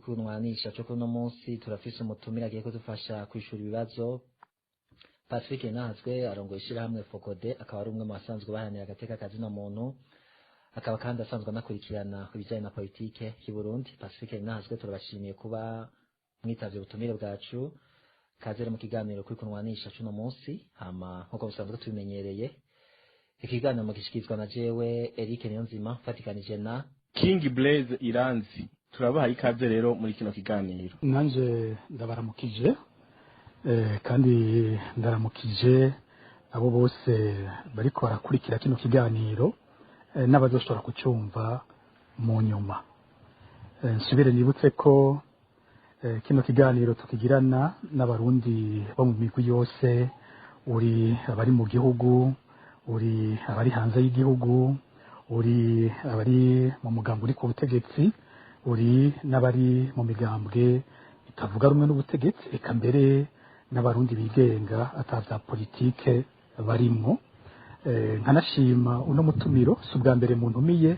Kunwanisha cyo kuno munsi turafise umutumire agiye kudufasha kwishura ibibazo. Pacifique Nahazwe arongoye ishirahamwe FOCODE, akaba ari umwe mu basanzwe baharanira agateka kazina muntu, akaba kandi asanzwe anakurikirana ibijyanye na politike y'u Burundi. Pacifique Nahazwe, turabashimiye kuba mwitavye ubutumire bwacu. Kazere mu kiganiro kuri Kunwanisha cuno munsi. Hama nkuko bisanzwe tubimenyereye, ikiganiro mugishikirizwa na jewe Eric Niyonzima mfatikanije na King Blaze Iranzi. Turabahaye ikaze rero muri kino kiganiro. Nanje ndabaramukije, kandi ndaramukije abo bose bariko barakurikira kino kiganiro, n'abazoshobora kucyumva mu nyuma. Nsubire nibutse ko kino kiganiro tukigirana n'Abarundi bo mu migwi yose, uri abari mu gihugu, uri abari hanze y'igihugu, uri abari mu mugambi uri ku butegetsi, uri n'abari mu migambwe itavuga rumwe n'ubutegetsi, eka mbere n'Abarundi bigenga ata vya politike barimwo. Nkanashima uno mutumiro. Si ubwa mbere muntumiye,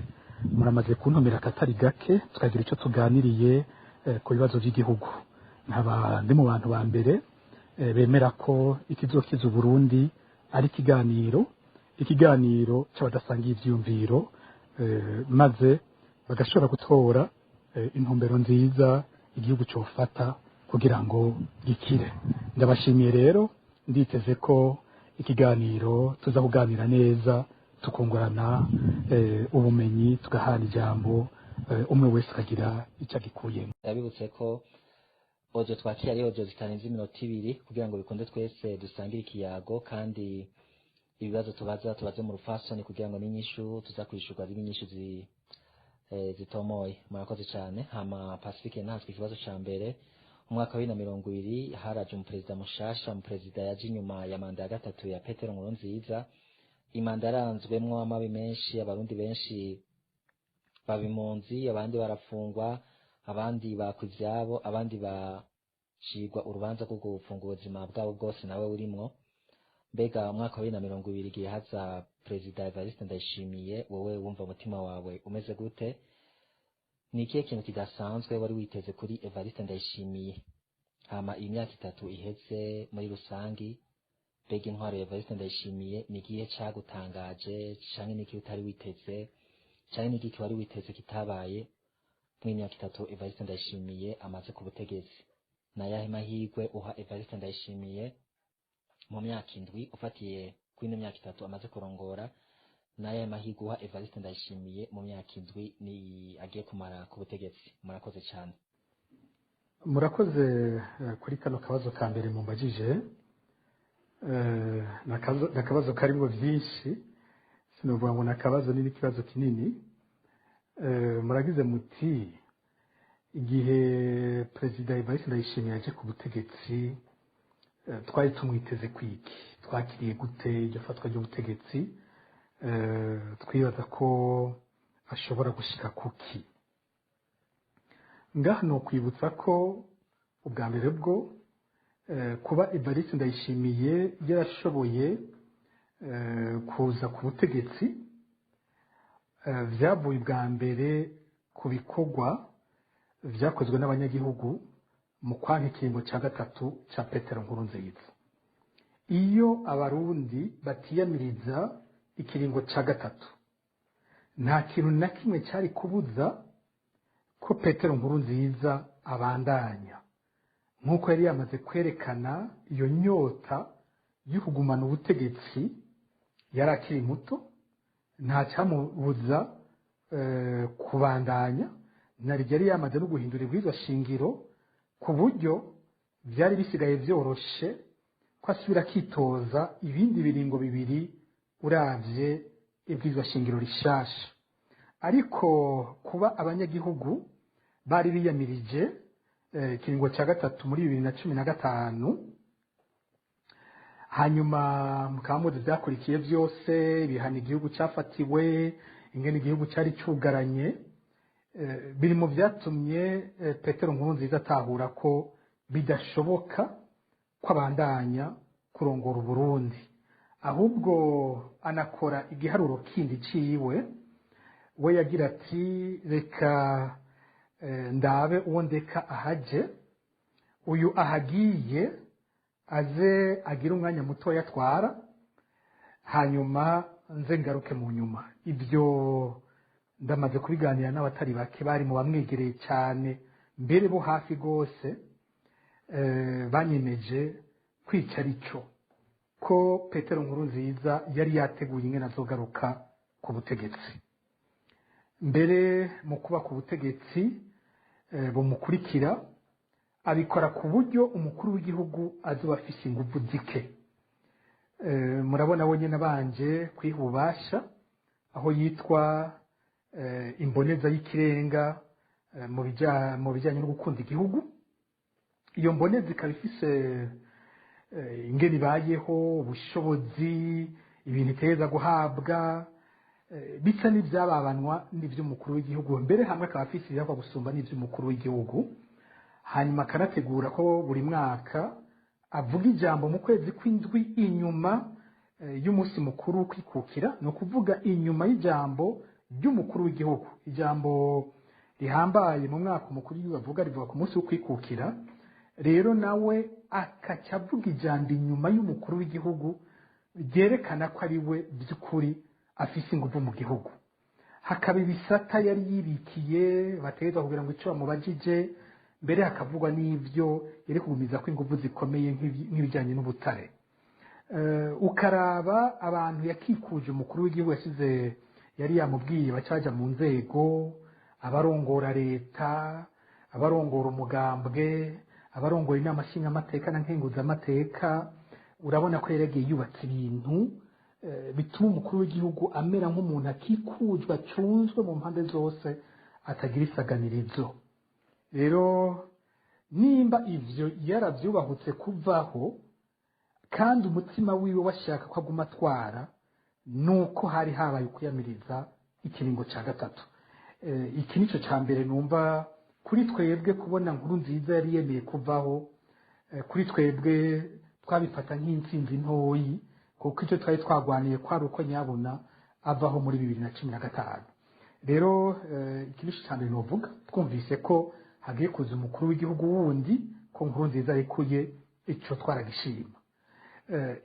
muramaze kuntumira akatari gake, tukagira icyo tuganiriye ku bibazo by'igihugu. Nkaba ndi mu bantu ba mbere bemera ko ikizokiza Uburundi ari ikiganiro, ikiganiro cy'abadasangiye ivyiyumviro, maze bagashobora gutora intumbero nziza igihugu cofata kugira ngo gikire. Ndabashimiye rero, nditeze ko ikiganiro tuza kuganira neza, tukungurana ubumenyi, tugahana ijambo, umwe wese akagira icyo agikuyemo. Ndabibutse ko audio twakira ari audio zitarenze iminota 2 kugira ngo bikunde twese dusangire ikiyago, kandi ibibazo tubaza tubaze mu rufasoni kugira ngo n'inyishu tuza kwishurwa zibe inyishu zitomoye. Murakoze cyane. Hama Pacifique Nahazwe, ikibazo ca mbere: umwaka wa 2020 haraje umuperezida mushasha, umuperezida yaje inyuma ya manda ya gatatu ya Petero Nkurunziza, imanda yaranzwemwo amabi menshi, Abarundi benshi baba impunzi, abandi barafungwa, abandi bakwa ivyabo, abandi bacirwa urubanza rwo gufunga ubuzima bwabo bwose, nawe urimwo. Mbega umwaka wa 2020 igihe haza Perezida Evariste Ndayishimiye, wowe wumva umutima wawe umeze gute? Ni ikihe kintu kidasanzwe wari witeze kuri Evariste Ndayishimiye? Hama iyi myaka 3 iheze muri rusangi, mbega intwaro ya Evariste Ndayishimiye ni igihe cagutangaje, canke ni ikihe utari witeze, canke ni igiki wari witeze kitabaye muri myaka 3 Evariste Ndayishimiye amaze ku butegetsi? Ni ayahe mahirwe uha Evariste Ndayishimiye mu myaka 7 ufatiye kuri ino myaka 3 amaze kurongora? Ni ayahe mahirwe uha Evariste Ndayishimiye mu myaka 7 ni agiye kumara ku butegetsi? Murakoze cyane. Murakoze. Kuri kano kabazo ka mbere mumbajije, ni akabazo karimwo byinshi, sinovuga ngo ni akabazo, ni n'ikibazo kinini. Muragize muti igihe Perezida Evariste Ndayishimiye yaje ku butegetsi, twari tumwiteze kwiki? Twakiriye gute iryo fatwa ry'ubutegetsi? Twibaza ko ashobora gushika kuki? Ngaha ni ukwibutsa ko ubwa mbere bwo kuba Evariste Ndayishimiye yarashoboye kuza ku butegetsi, vyavuye ubwa mbere ku bikorwa vyakozwe n'abanyagihugu mu kwanka ikiringo ca gatatu ca Petero Nkurunziza. Iyo Abarundi batiyamiriza ikiringo ca gatatu, nta kintu na kimwe cyari kubuza ko Petero Nkurunziza abandanya, nk'uko yari yamaze kwerekana iyo nyota yo kugumana ubutegetsi. Yari akiri muto, nta cyamubuza kubandanya. Nari yari yamaze no guhindura ibwirizwa shingiro ku buryo byari bisigaye byoroshe ko asubira akitoza ibindi biringo bibiri uravye ibwirizwa shingiro rishasha. Ariko kuba abanyagihugu bari biyamirije ikiringo cya gatatu muri 2015, hanyuma mukaba muzi ivyakurikiye byose, ibihano igihugu cyafatiwe, ingene igihugu cyari cyugaranye, biri mu byatumye Petero Nkurunziza atahura ko bidashoboka ko abandanya kurongora Uburundi, ahubwo anakora igiharuro kindi ciwe. We yagira ati: "Reka Ndabe uwo ndeka ahaje, uyu ahagiye aze agire umwanya mutoya atwara, hanyuma nze ngaruke mu nyuma. Ibyo ndamaze kubiganira n'abatari bake bari mu bamwegereye cyane, mbere bo hafi rwose, banyemeje kwicara ico ko Petero Nkurunziza yari yateguye ingene azogaruka ku butegetsi. Mbere mu kuba ku butegetsi bumukurikira, abikora ku buryo umukuru w'igihugu azoba afise inguvu zike. Murabona we nyene abanje kwiha ububasha, aho yitwa imboneza y'ikirenga mu bijyanye no gukunda igihugu. Iyo mboneza ikaba ifise ingene ibayeho, ubushobozi, ibintu iteza guhabwa, bisa n'ibyababanwa n'iby'umukuru w'igihugu, mbere hamwe akaba afise ibihakwa gusumba n'iby'umukuru w'igihugu. Hanyuma akanategura ko buri mwaka avuga ijambo mu kwezi kw'indwi, inyuma y'umunsi mukuru wo kwikukira, ni ukuvuga inyuma y'ijambo ry'umukuru w'igihugu. Ijambo rihambaye mu mwaka umukuru w'igihugu avuga rivuga ku munsi wo kwikukira. Rero nawe akaca avuga ijambo inyuma y'umukuru w'igihugu ryerekana ko ari we by'ukuri afise inguvu mu gihugu. Hakaba ibisata yari yibikiye bategerezwa kugira ngo icyo bamubajije, mbere hakavugwa n'ibyo yari kugumiza ko inguvu zikomeye nk'ibijyanye n'ubutare. Ukaraba abantu yakikuje umukuru w'igihugu yasize yari yamubwiye baca baja mu nzego: abarongora leta, abarongora umugambwe, abarongora inama nshingamateka na nkenguzamateka. Urabona ko yari yagiye yubatse ibintu bituma umukuru w'igihugu amera nk'umuntu akikujwe, acunzwe mu mpande zose, atagira isaganirizo. Rero nimba ivyo yaravyubahutse kuvaho, kandi umutima wiwe washaka ko aguma atwara, nuko hari habaye ukwiyamiriza ikiringo ca gatatu. Iki nico ca mbere numva kuri twebwe kubona Nkurunziza yari yemeye kuvaho. Kuri twebwe twabifata nk'intsinzi ntoyi, kuko icyo twari twagwaniye kwari uko nyabuna avaho muri 2015. Rero iki nico ca mbere novuga twumvise ko hagiye kuza umukuru w'igihugu wundi, ko Nkurunziza arekuye, ico twaragishima.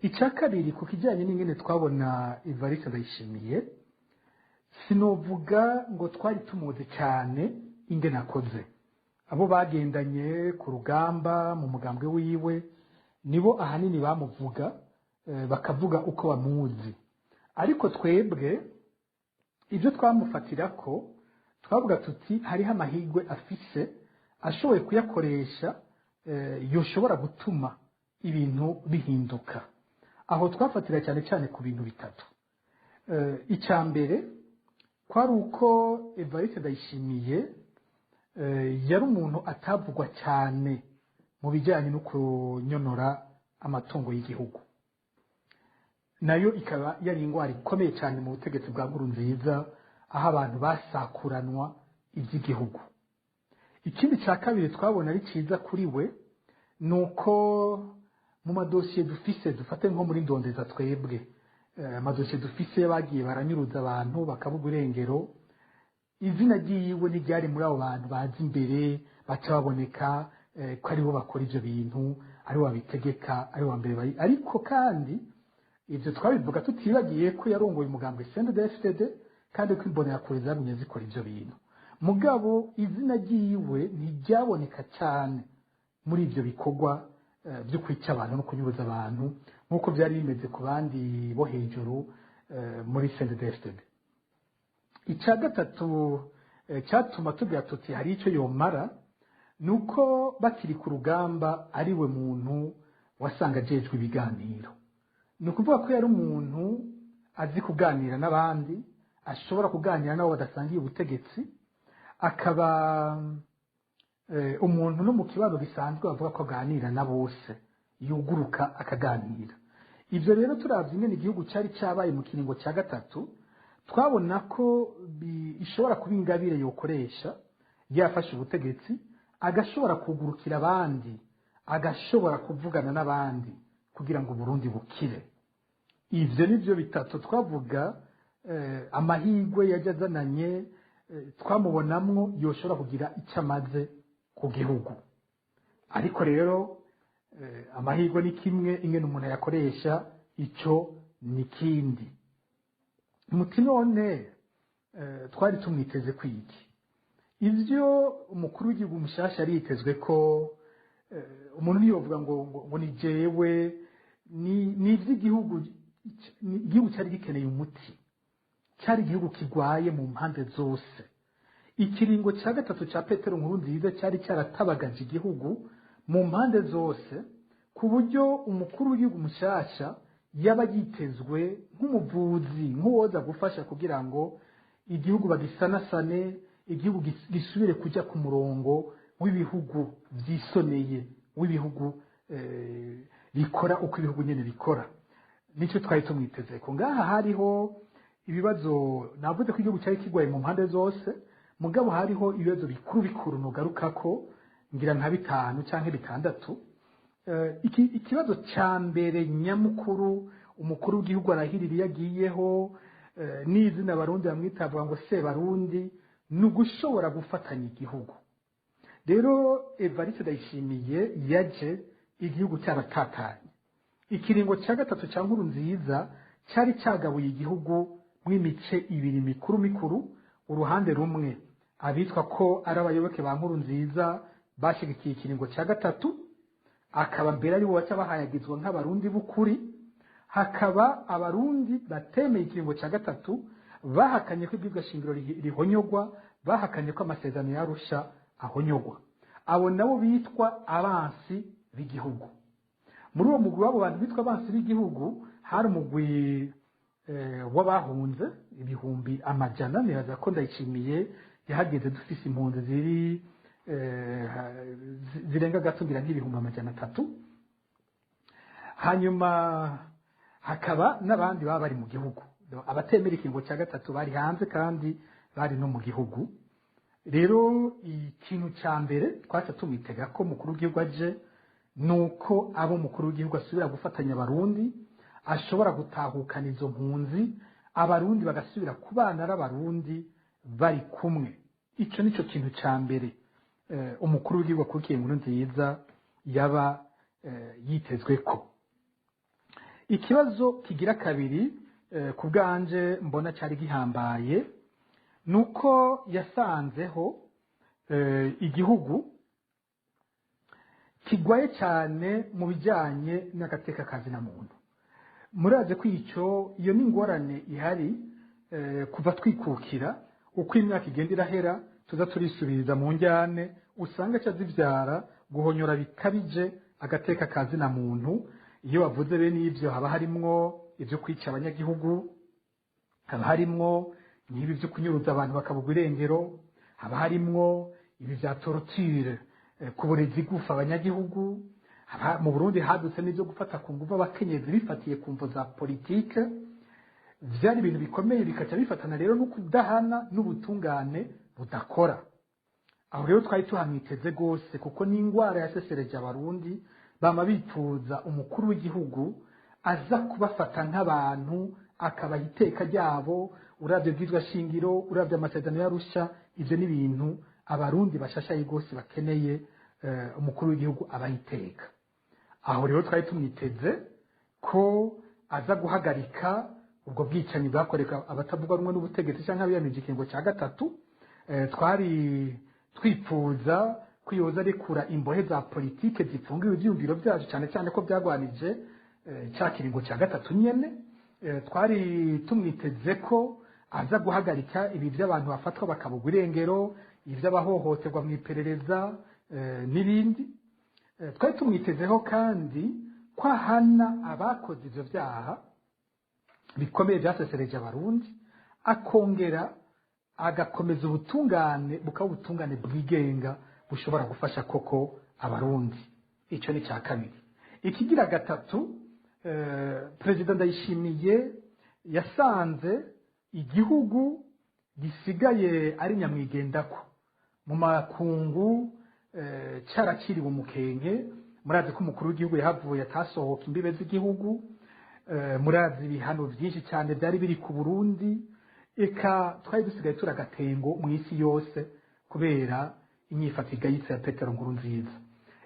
Icya kabiri, ku kijyanye n'ingene twabona Evariste Ndayishimiye, sinovuga ngo twari tumuzi cyane ingene akoze. Abo bagendanye ku rugamba mu mugambwe wiwe nibo ahanini bamuvuga, bakavuga uko bamuzi. Ariko twebwe ibyo twamufatira ko twavuga tuti hariho amahirwe afise, ashoboye kuyakoresha, yoshobora gutuma ibintu bihinduka. Aho twafatira cyane cyane ku bintu bitatu. Icya mbere kwari uko Evariste Ndayishimiye yari umuntu atavugwa cyane mu bijyanye no kunyonora amatungo y'igihugu, nayo ikaba yari indwara ikomeye cyane mu butegetsi bwa Nkurunziza, aho abantu basakuranwa iby'igihugu. Ikindi cya kabiri twabona ari cyiza kuri we ni uko mu madosiye dufise, dufate nko muri ndondeza, twebwe amadosiye dufise bagiye baranyuruza abantu bakavuga irengero, izina ryiwe ntiryari muri abo bantu baza imbere baca baboneka ko aribo bakora ibyo bintu, aribo babitegeka, aribo ba mbere bari. Ariko kandi ibyo twabivuga tutibagiye ko yarongoye umugambwe CNDD-FDD, kandi ko imbonerakure zagumye zikora ibyo bintu. Mugabo izina ryiwe ntiryaboneka cyane muri ibyo bikorwa byo kwica abantu no kunyuruza abantu nk'uko byari bimeze ku bandi bo hejuru muri CNDD-FDD. Icya gatatu cyatuma tugira tuti hari icyo yomara, ni uko bakiri ku rugamba ari we muntu wasanga ajejwe ibiganiro. Ni ukuvuga ko yari umuntu azi kuganira n'abandi, ashobora kuganira n'abo badasangiye ubutegetsi, akaba umuntu no mu kibano gisanzwe bavuga ko aganira na bose, yuguruka akaganira. Ibyo rero turavye ingene igihugu cyari cyabaye mu kiringo cya gatatu, twabona ko ishobora kuba ingabire yokoresha yafashe ubutegetsi, agashobora kugurukira abandi, agashobora kuvugana n'abandi kugira ngo Burundi bukire. Ivyo nivyo bitatu twavuga amahirwe yajya azananye Twamubonamwo yoshobora kugira icyo amaze ku gihugu. Ariko rero amahirwe ni kimwe, ingene umuntu yakoresha icyo ni kindi. Muti none twari tumwiteze kwiki? Ivyo umukuru w'igihugu mushasha yaritezwe ko umuntu ntiyovuga ngo ni jewe, ni ivy'igihugu. Igihugu cyari gikeneye umuti, cyari igihugu kigwaye mu mpande zose. Ikiringo cya gatatu cya Petero Nkurunziza cyari cyaratabagaje igihugu mu mpande zose, ku buryo umukuru w'igihugu mushasha yaba yitezwe nk'umuvuzi, nk'uwoza gufasha kugira ngo igihugu bagisanasane, igihugu gisubire kujya ku murongo w'ibihugu byisoneye, w'ibihugu bikora uko ibihugu nyine bikora. Nicyo twari tumwiteze ko. Ngaha hariho ibibazo, navuze ko igihugu cyari kigwaye mu mpande zose, mugabo hariho ibibazo bikuru bikuru nugaruka ko ngira nka bitanu cyangwa bitandatu. Ikibazo cya mbere nyamukuru umukuru w'igihugu arahirira iyo agiyeho, n'izina Abarundi bamwita bavuga ngo Sebarundi, ni ugushobora gufatanya igihugu. Rero Evariste Ndayishimiye yaje igihugu cyaratatanye. Ikiringo cya gatatu cya Nkurunziza cyari cyagabuye igihugu mw'imice ibiri mikuru mikuru. Uruhande rumwe, abitwa ko ari abayoboke ba Nkurunziza bashyigikiye ikiringo cya gatatu, akaba mbere ari bo baca bahayagizwa nk'Abarundi b'ukuri. Hakaba Abarundi batemeye ikiringo cya gatatu, bahakanye ko ibwirizwa shingiro rihonyogwa, bahakanye ko amasezerano y'Arusha ahonyogwa. Abo nabo bitwa abansi b'igihugu. Muri uwo mugwi w'abo bantu bitwa abansi b'igihugu hari umugwi w'abahunze ibihumbi amajana. Nibaza ko Ndayishimiye yahageze dufise impunzi ziri zirenga gato, ngira nk'ibihumbi 300. Hanyuma hakaba n'abandi baba bari mu gihugu. Abatemera ikiringo cya gatatu bari hanze kandi bari no mu gihugu. Rero ikintu cya mbere twaca tumwitega ko umukuru w'igihugu aje ni uko abo umukuru w'igihugu asubira gufatanya Abarundi, ashobora gutahukana izo mpunzi, Abarundi bagasubira kubana ari Abarundi bari kumwe. Icyo nicyo kintu cya mbere umukuru w'igihugu akurikiye Nkurunziza yaba yitezwe ko. Ikibazo kigira kabiri ku bwanje mbona cyari gihambaye ni uko yasanzeho igihugu kigwaye cyane mu bijyanye n'agateka kazina muntu. Murazi ko icyo iyo ni ingorane ihari kuva twikukira. Uko imyaka igenda irahera, tuza turisubiriza mu njyane usanga ca zivyara guhonyora bikabije agateka kazina muntu. Iyo bavuze bene ibyo, haba harimwo ibyo kwica abanyagihugu, haba harimwo nk'ibi byo kunyuruza abantu bakabugwa irengero, haba harimwo ibi bya torture, kuboreza igufa abanyagihugu. Mu Burundi hadutse n'ibyo gufata ku nguvu abakenyezi bifatiye ku mvo za politike. Vyari ibintu bikomeye, bikaca bifatana rero no kudahana n'ubutungane budakora. Aho rero twari tuhamwiteze rwose, kuko n'ingwara yasesereje Abarundi, bama bipfuza umukuru w'igihugu aza kubafata nk'abantu, akabaha iteka ryabo. Uravye bwizwa shingiro, uravye amasezerano y'Arusha, ivyo ni ibintu Abarundi bashashaye rwose bakeneye, umukuru w'igihugu abaha iteka. Aho rero twari tumwiteze ko aza guhagarika ubwo bwicanyi bwakoreka abatavuga rumwe n'ubutegetsi cyangwa abiyamije ikiringo cya gatatu. Twari twipfuza ko yoza arekura imbohe za politike zifungiwe ivyiyumviro byacu, cyane cyane ko byagwanije cya kiringo cya gatatu nyene. Twari tumwiteze ko aza guhagarika ibi by'abantu bafatwa bakabugwa irengero, iby'abahohoterwa mu iperereza n'ibindi. Twari tumwitezeho kandi ko ahana abakoze ivyo vyaha bikomeye byasesereje Abarundi, akongera agakomeza ubutungane, bukaba ubutungane bwigenga bushobora gufasha koko Abarundi. Icyo ni cya kabiri. Ikigira gatatu, Perezida Ndayishimiye yasanze igihugu gisigaye ari nyamwigendako mu makungu, cyarakiriwe umukenke. Murazi ko umukuru w'igihugu yahavuye atasohoka imbibe z'igihugu. Murazi ibihano byinshi cyane byari biri ku Burundi. Eka twari dusigaye turi agatengo mu isi yose kubera inyifato igayitse ya Petero Nkurunziza.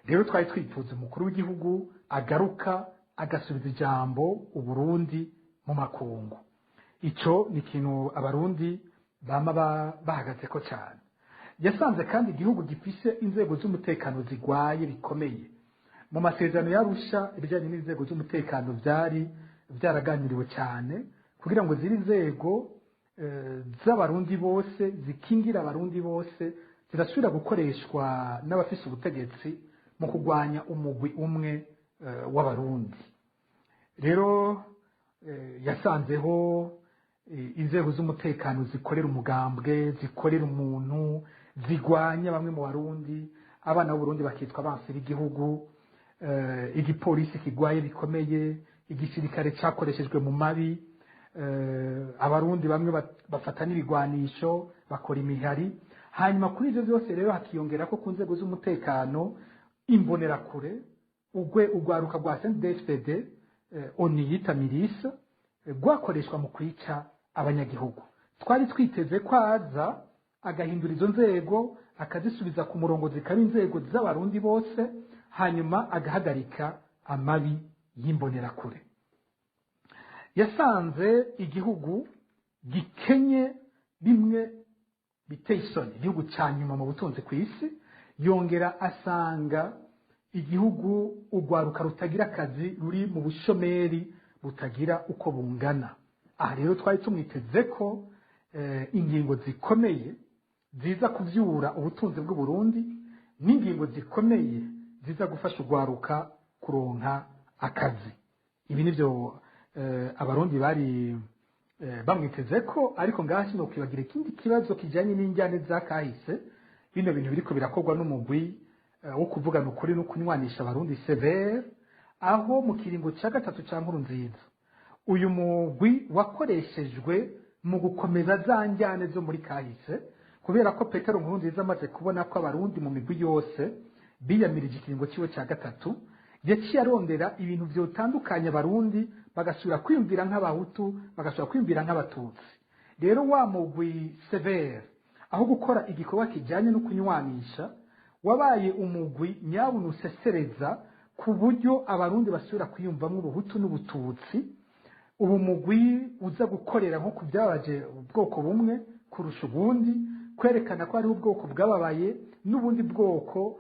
Rero twari twifuza umukuru w'igihugu agaruka agasubiza ijambo Uburundi mu makungu. Ico ni ikintu Abarundi bama bahagaze ko cyane. Yasanze kandi igihugu gifise inzego z'umutekano zigwaye bikomeye. Mu masezerano y'Arusha, ibijyanye n'inzego z'umutekano byari byaraganiriwe cyane kugira ngo ziri inzego z'Abarundi bose, zikingira Abarundi bose, zirasubira gukoreshwa n'abafise ubutegetsi mu kurwanya umugwi umwe w'Abarundi. Rero yasanzeho inzego z'umutekano zikorera umugambwe, zikorera umuntu, zigwanya bamwe mu Barundi, abana b'Uburundi bakitwa abansi b'igihugu, igipolisi kigwaye bikomeye, igisirikare cyakoreshejwe mu mabi, Abarundi bamwe bafata n'ibigwanisho bakora imihari. Hanyuma kuri ibyo byose rero hakiyongera ko ku nzego z'umutekano Imbonerakure, ugwe ugwaruka rwa CNDD-FDD, ONU yita milice, rwakoreshwa mu kwica abanyagihugu. Twari twiteze ko aza agahindura izo nzego, akazisubiza ku murongo, zikaba inzego z'Abarundi bose, hanyuma agahagarika amabi y'Imbonerakure. Yasanze igihugu gikenye bimwe biteye isoni, igihugu cya nyuma mu butunzi ku isi. Yongera asanga igihugu urwaruka rutagira akazi, ruri mu bushomeri butagira uko bungana. Aha rero twari tumwiteze ko ingingo zikomeye ziza kuvyura ubutunzi bw'u Burundi n'ingingo zikomeye ziza gufasha urwaruka kuronka akazi. Ibi nivyo Abarundi bari bamwiteze ko. Ariko ngaha sino kwibagira ikindi kibazo kijanye n'injyane za kahise. Bino bintu biriko birakorwa n'umugwi wo kuvugana ukuri no kunywanisha Abarundi, CVR, aho mu kiringo cya gatatu cya Nkurunziza uyu mugwi wakoreshejwe mu gukomeza za njyane zo muri kahise, kubera ko Petero Nkurunziza amaze kubona ko Abarundi mu migwi yose biyamirije ikiringo ciwe cya gatatu, yaciye arondera ibintu vyotandukanya Abarundi, bagasubira kwiyumvira nk'Abahutu, bagasubira kwiyumvira nk'Abatutsi. Rero wa mugwi CVR, aho gukora igikorwa kijyanye no kunywanisha, wabaye umugwi nyabuna usesereza ku buryo Abarundi basubira kwiyumvamo ubuhutu n'ubututsi. Ubu mugwi uza gukorera nko ku byabaje ubwoko bumwe kurusha ubundi, kwerekana ko hariho ubwoko bwababaye n'ubundi bwoko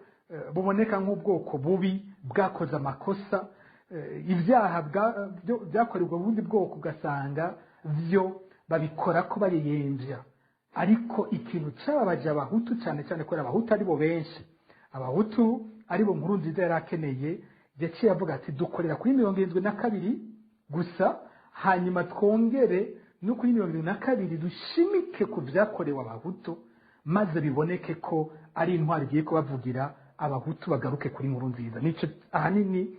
buboneka nk'ubwoko bubi bwakoze amakosa, ibyaha byakorerwa ubundi bwoko ugasanga byo babikora ko bariyemvya. Ariko ikintu cyababaje Abahutu cyane cyane, kubera Abahutu aribo benshi, Abahutu aribo Nkurunziza yari akeneye, yaciye avuga ati: "Dukorera kuri 72 gusa, hanyuma twongere no kuri 72 dushimike ku byakorewe Abahutu, maze biboneke ko ari intwari igiye kubavugira, Abahutu bagaruke kuri Nkurunziza." Nico ahanini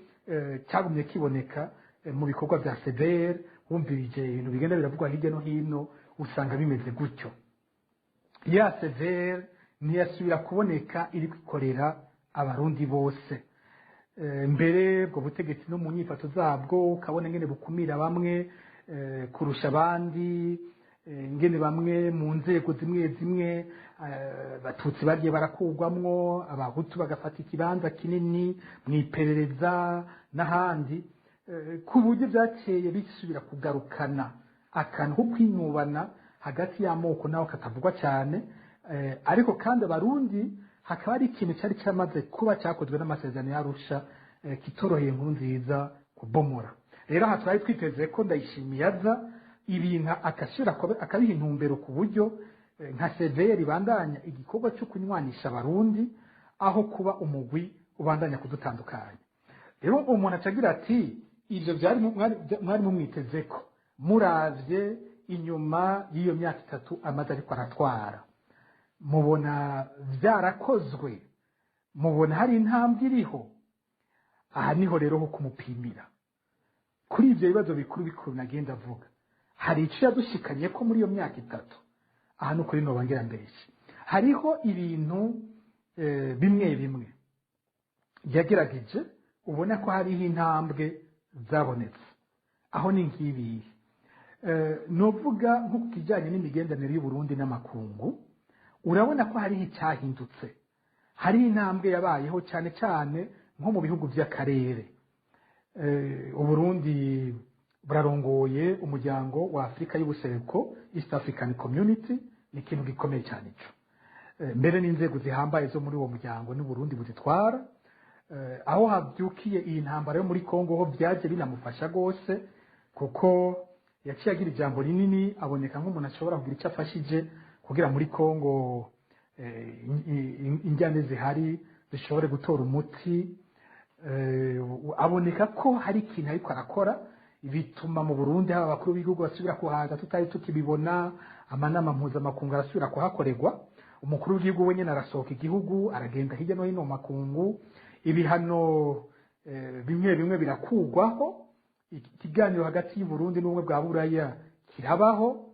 cyagumye kiboneka mu bikorwa bya CVR. Wumvirije ibintu bigenda biravugwa hirya no hino, usanga bimeze gutyo. Ya CVR ntiyasubira kuboneka iri kwikorera Abarundi bose. Mbere ubwo butegetsi no mu nyifato zabwo ukabona ingene bukumira bamwe kurusha abandi, ingene bamwe mu nzego zimwe zimwe Batutsi bagiye barakugwamwo, Abahutu bagafata ikibanza kinini mu iperereza n'ahandi, ku buryo byakeye bisubira kugarukana akantu ko kwinubana hagati y'amoko, naho katavugwa cyane. Ariko kandi Abarundi hakaba ari ikintu cyari cyamaze kuba cyakozwe n'amasezerano y'Arusha, kitoroheye Nkurunziza kubomora. Rero aha twari twiteze ko Ndayishimiye aza ibintu agashyira akabiha intumbero, ku buryo nka CVR ibandanya igikorwa cyo kunywanisha Abarundi aho kuba umugwi ubandanya kudutandukanya. Rero umuntu acagira ati: "Ibyo byari mwari mumwiteze ko muravye inyuma y'iyo myaka 3 amaze ariko aratwara, mubona byarakozwe? Mubona hari intambwe iriho?" Aha niho rero ho kumupimira kuri ibyo bibazo bikuru bikuru nagenda avuga. Hari icyo yadushikanye ko muri iyo myaka 3? Aha ni ukuri nobangera mbese hariho ibintu bimwe bimwe yagerageje, ubona ko hariho intambwe zabonetse. Aho ni nk'ibihe? Novuga nko ku kijyanye n'imigenderanire y'Uburundi n'amakungu, urabona ko hariho icyahindutse, hariho intambwe yabayeho, cyane cyane nko mu bihugu by'akarere. Uburundi burarongoye Umuryango wa Afurika y'Ubuseruko, East African Community. Ni ikintu gikomeye cyane ico. Mbere n'inzego zihambaye zo muri uwo muryango n'Uburundi buzitwara. Aho habyukiye iyi ntambara yo muri Kongo ho byaje binamufasha rwose, kuko yaciye agira ijambo rinini, aboneka nk'umuntu ashobora kugira icyo afashije kugira muri Kongo injyane zihari zishobore gutora umuti. Aboneka ko hari ikintu ariko arakora, bituma mu Burundi haba abakuru b'igihugu basubira kuhaza tutari tukibibona, amanama mpuzamakungu arasubira kuhakorerwa, umukuru w'igihugu we nyine arasohoka igihugu, aragenda hirya no hino mu makungu, ibihano bimwe bimwe birakugwaho, ikiganiro hagati y'Uburundi n'Ubumwe bwa Buraya kirabaho.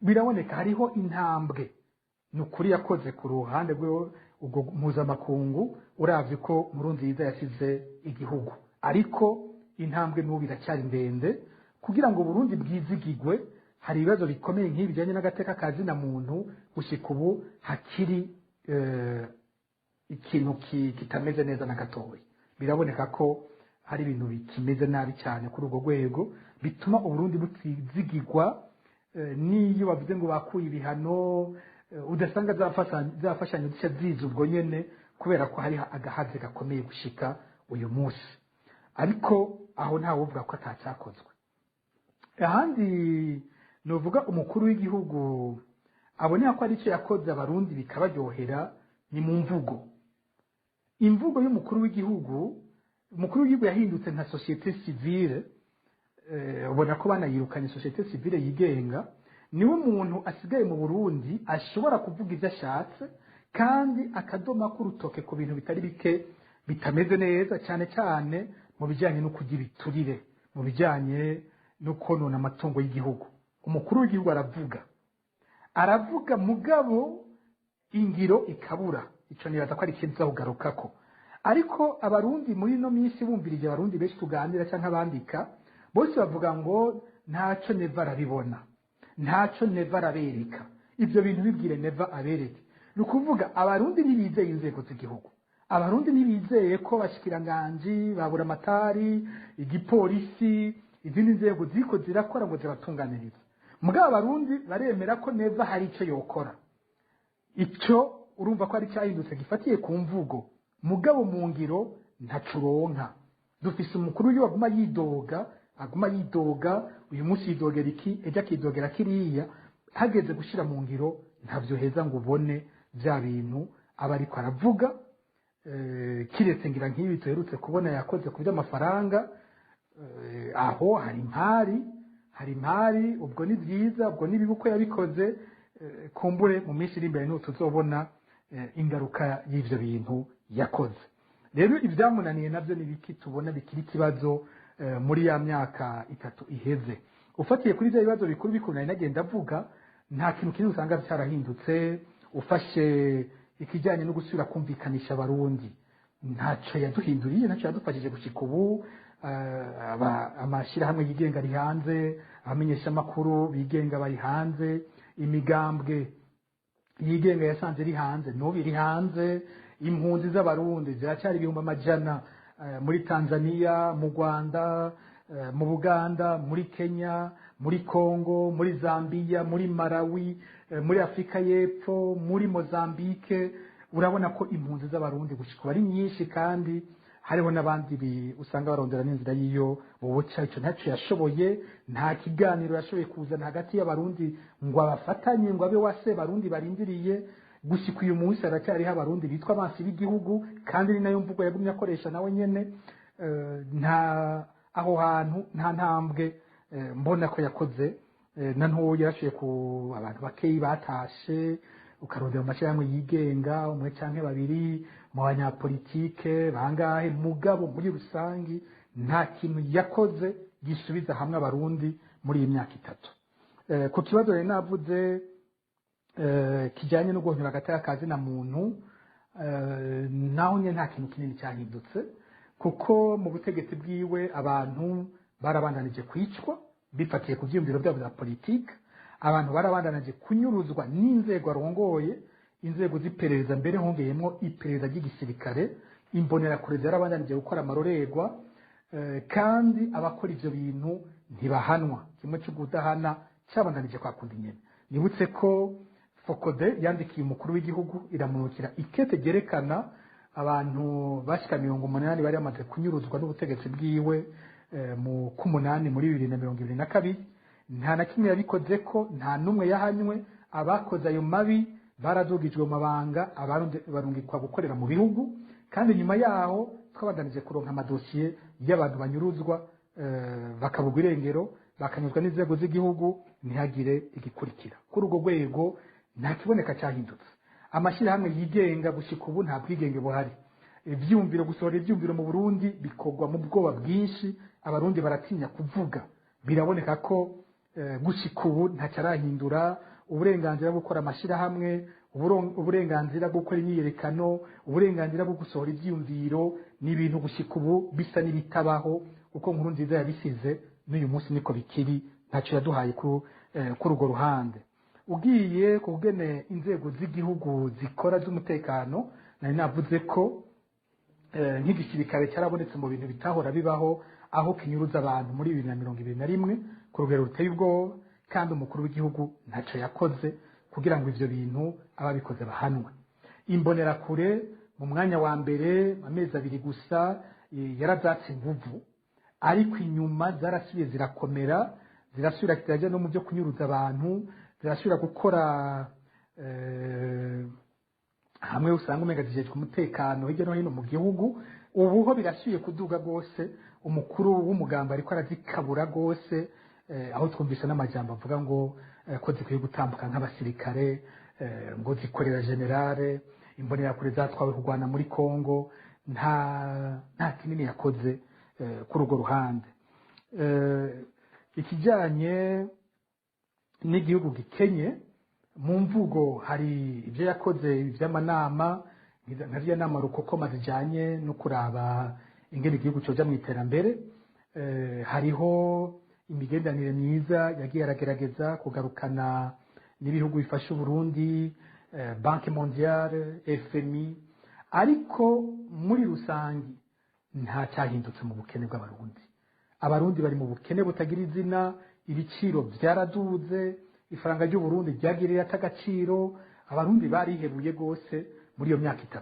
Biraboneka hariho intambwe ni ukuri yakoze ku ruhande ubwo mpuzamakungu, uravye ko Nkurunziza yasize igihugu. Ariko intambwe n'ubu iracyari ndende kugira ngo Burundi bwizigigwe. Hari ibibazo bikomeye nk'ibi bijyanye n'agateka ka zina muntu, gushika ubu hakiri ikintu kitameze neza na gatoya. Biraboneka ko hari ibintu bikimeze nabi cyane kuri urwo rwego, bituma Uburundi butizigigwa. N'iyo bavuze ngo bakuye ibihano, udasanga zafashanyo zica ziza ubwo nyene, kubera ko hari agahaze gakomeye gushika uyu munsi. Ariko aho ntawe uvuga ko atacyakozwe. Ahandi nuvuga umukuru w'igihugu aboneka ko ari icyo yakoze Abarundi bikabaryohera ni mu mvugo. Imvugo y'umukuru w'igihugu, umukuru w'igihugu yahindutse nka société civile. Ubona ko banayirukanye, société civile yigenga. Niwe muntu asigaye mu Burundi ashobora kuvuga ibyo ashatse kandi akadoma k'urutoke ku bintu bitari bike bitameze neza, cyane cyane mu bijyanye no kurya ibiturire, mu bijyanye no konona amatungo y'igihugu. Umukuru w'igihugu aravuga, aravuga, mugabo ingiro ikabura. Icyo nibaza ko ari ikintu tuzakugarukako. Ariko Abarundi muri ino minsi, bumvirije Abarundi benshi tuganira cyangwa abandika, bose bavuga ngo ntaco Neva arabibona, ntaco Neva arabereka. Ibyo bintu bibwire Neva abereke. Ni ukuvuga Abarundi ntibizeye inzego z'igihugu, Abarundi ntibizeye ko abashikiranganji babura amatari, igipolisi, izindi nzego ziko zirakora ngo zibatunganirize. Mugabo Abarundi baremera ko Neva hari icyo yokora. Icyo urumva ko ari cyahindutse gifatiye ku mvugo, mugabo mu ngiro ntacuronka. Dufise umukuru w'igihugu aguma yidoga, aguma yidoga, uyu munsi yidogera iki, ejo akidogera kiriya, hageze gushyira mu ngiro ntavyo heza ngo ubone bya bintu aba ariko aravuga. Kiretse ngira nk'ibi tuherutse kubona yakoze ku by'amafaranga. Aho hari impari, hari impari. Ubwo ni byiza, ubwo ni bibi uko yabikoze. Kumbure mu minsi iri imbere niho tuzobona ingaruka y'ivyo bintu yakoze. Rero ibyamunaniye nabyo ni biki tubona bikiri ikibazo muri ya myaka 3 iheze? Ufatiye kuri bya bibazo bikuru bikuru nari nagenda avuga, nta kintu kinini usanga cyarahindutse. Ufashe ikijyanye no gusubira kumvikanisha Abarundi, ntacyo yaduhinduriye, ntacyo yadufashije gushika ubu. Amashyirahamwe yigenga ari hanze, abamenyeshamakuru bigenga bari hanze, imigambwe yigenga yasanze iri hanze, n'ubu iri hanze. Impunzi z'Abarundi ziracyari ibihumbi amajana muri Tanzania, mu Rwanda, mu Buganda, muri Kenya, muri Congo, muri Zambia, muri Malawi, muri Afurika y'Epfo, muri Mozambique. Urabona ko impunzi z'Abarundi gushika ubu ari nyinshi, kandi hariho n'abandi usanga barondera n'inzira y'iyo bubuca. Icyo ntacyo yashoboye, nta kiganiro yashoboye kuzana hagati y'Abarundi ngo abafatanye, ngo abe wase Barundi barindiriye. Gushika uyu munsi haracyariho Abarundi bitwa abansi b'igihugu, kandi ni nayo mvugo yagumye akoresha nawe nyene. Nta aho hantu nta ntambwe mbona ko yakoze na ntoya. Yarashoboye ku abantu bakeyi batashe, ukarondera mu mashyirahamwe yigenga umwe canke babiri, mu banyapolitike bangahe, mugabo muri rusangi nta kintu yakoze gisubiza hamwe Abarundi muri iyi myaka 3. Ku kibazo rero navuze kijyanye no guhonyora agateka ka zina muntu, naho nyine nta kintu kinini cyahindutse, kuko mu butegetsi bwiwe abantu barabandanije kwicwa. bifatiye ku vyiyumviro vyabo vya politike. Abantu barabandanije kunyuruzwa n'inzego arongoye, inzego z'iperereza, mbere hongeyemwo iperereza ry'igisirikare. Imbonerakure zarabandanije gukora amarorerwa, kandi abakora ivyo bintu ntibahanwa. Kimwe cyo kudahana cyabandanije kwa kundi nyene. Nibutse ko FOCODE yandikiye umukuru w'igihugu, iramurukira ikete ryerekana abantu bashika 80 bari bamaze kunyuruzwa n'ubutegetsi bwiwe mu k'umunani muri 2022. Nta na kimwe yabikoze ko, nta n'umwe yahanywe. Abakoze ayo mabi baradugijwe mu mabanga, abarundi barungikwa gukorera mu bihugu. Kandi nyuma yaho twabandanije kuronka amadosiye y'abantu banyuruzwa, bakabugwa irengero, bakanyuzwa n'inzego z'igihugu, ntihagire igikurikira. Kuri urwo rwego nta kiboneka cyahindutse. Amashyirahamwe yigenga, gushika ubu nta bwigenge buhari. Ivyumviro, gusohora ivyumviro mu Burundi bikorwa mu bwoba bwinshi, Abarundi baratinya kuvuga. Biraboneka ko gushika ubu ntacyarahindura. Uburenganzira bwo gukora amashyirahamwe, uburenganzira bwo gukora imyiyerekano, uburenganzira bwo gusohora ivyiyumviro ni ibintu gushika ubu bisa n'ibitabaho. Uko Nkuru Nziza yabisize n'uyu munsi niko bikiri, ntacyo yaduhaye kuri urwo ruhande. Ugiye kugene inzego z'igihugu zikora z'umutekano, nari navuze ko nk'igisirikare cyarabonetse mu bintu bitahora bibaho, aho kinyuruza abantu muri 2021 ku rugero ruteye ubwoba, kandi umukuru w'igihugu ntacyo yakoze kugira ngo ivyo bintu ababikoze bahanwe. Imbonerakure mu mwanya wa mbere, amezi 2 gusa, yarazatse inguvu, ariko inyuma zarasubiye zirakomera, zirasubira zirajya no mu byo kunyuruza abantu, zirasubira gukora hamwe usanga umenga zijejwe umutekano hirya no hino mu gihugu. Ubu ho birasubiye kuduga rwose, umukuru w'umugambi ariko arazikabura rwose, aho twumvise n'amajambo avuga ngo ko zikwiye gutambuka nk'abasirikare, ngo zikorera generale. Imbonerakure zatwawe kurwana muri Kongo, nta kinini yakoze kuri urwo ruhande. Ikijyanye n'igihugu gikenye, mu mvugo hari ibyo yakoze by'amanama, nka ziriya nama rukokoma zijyanye no kuraba ingene igihugu coja mu iterambere. Hariho imigenderanire myiza yagiye aragerageza kugarukana n'ibihugu bifasha Uburundi, Banque Mondiale, FMI, ariko muri rusangi nta cyahindutse mu bukene bw'Abarundi. Abarundi bari mu bukene butagira izina, ibiciro byaraduze, ifaranga ry'Uburundi ryagiriye atagaciro, Abarundi barihebuye rwose muri iyo myaka 3.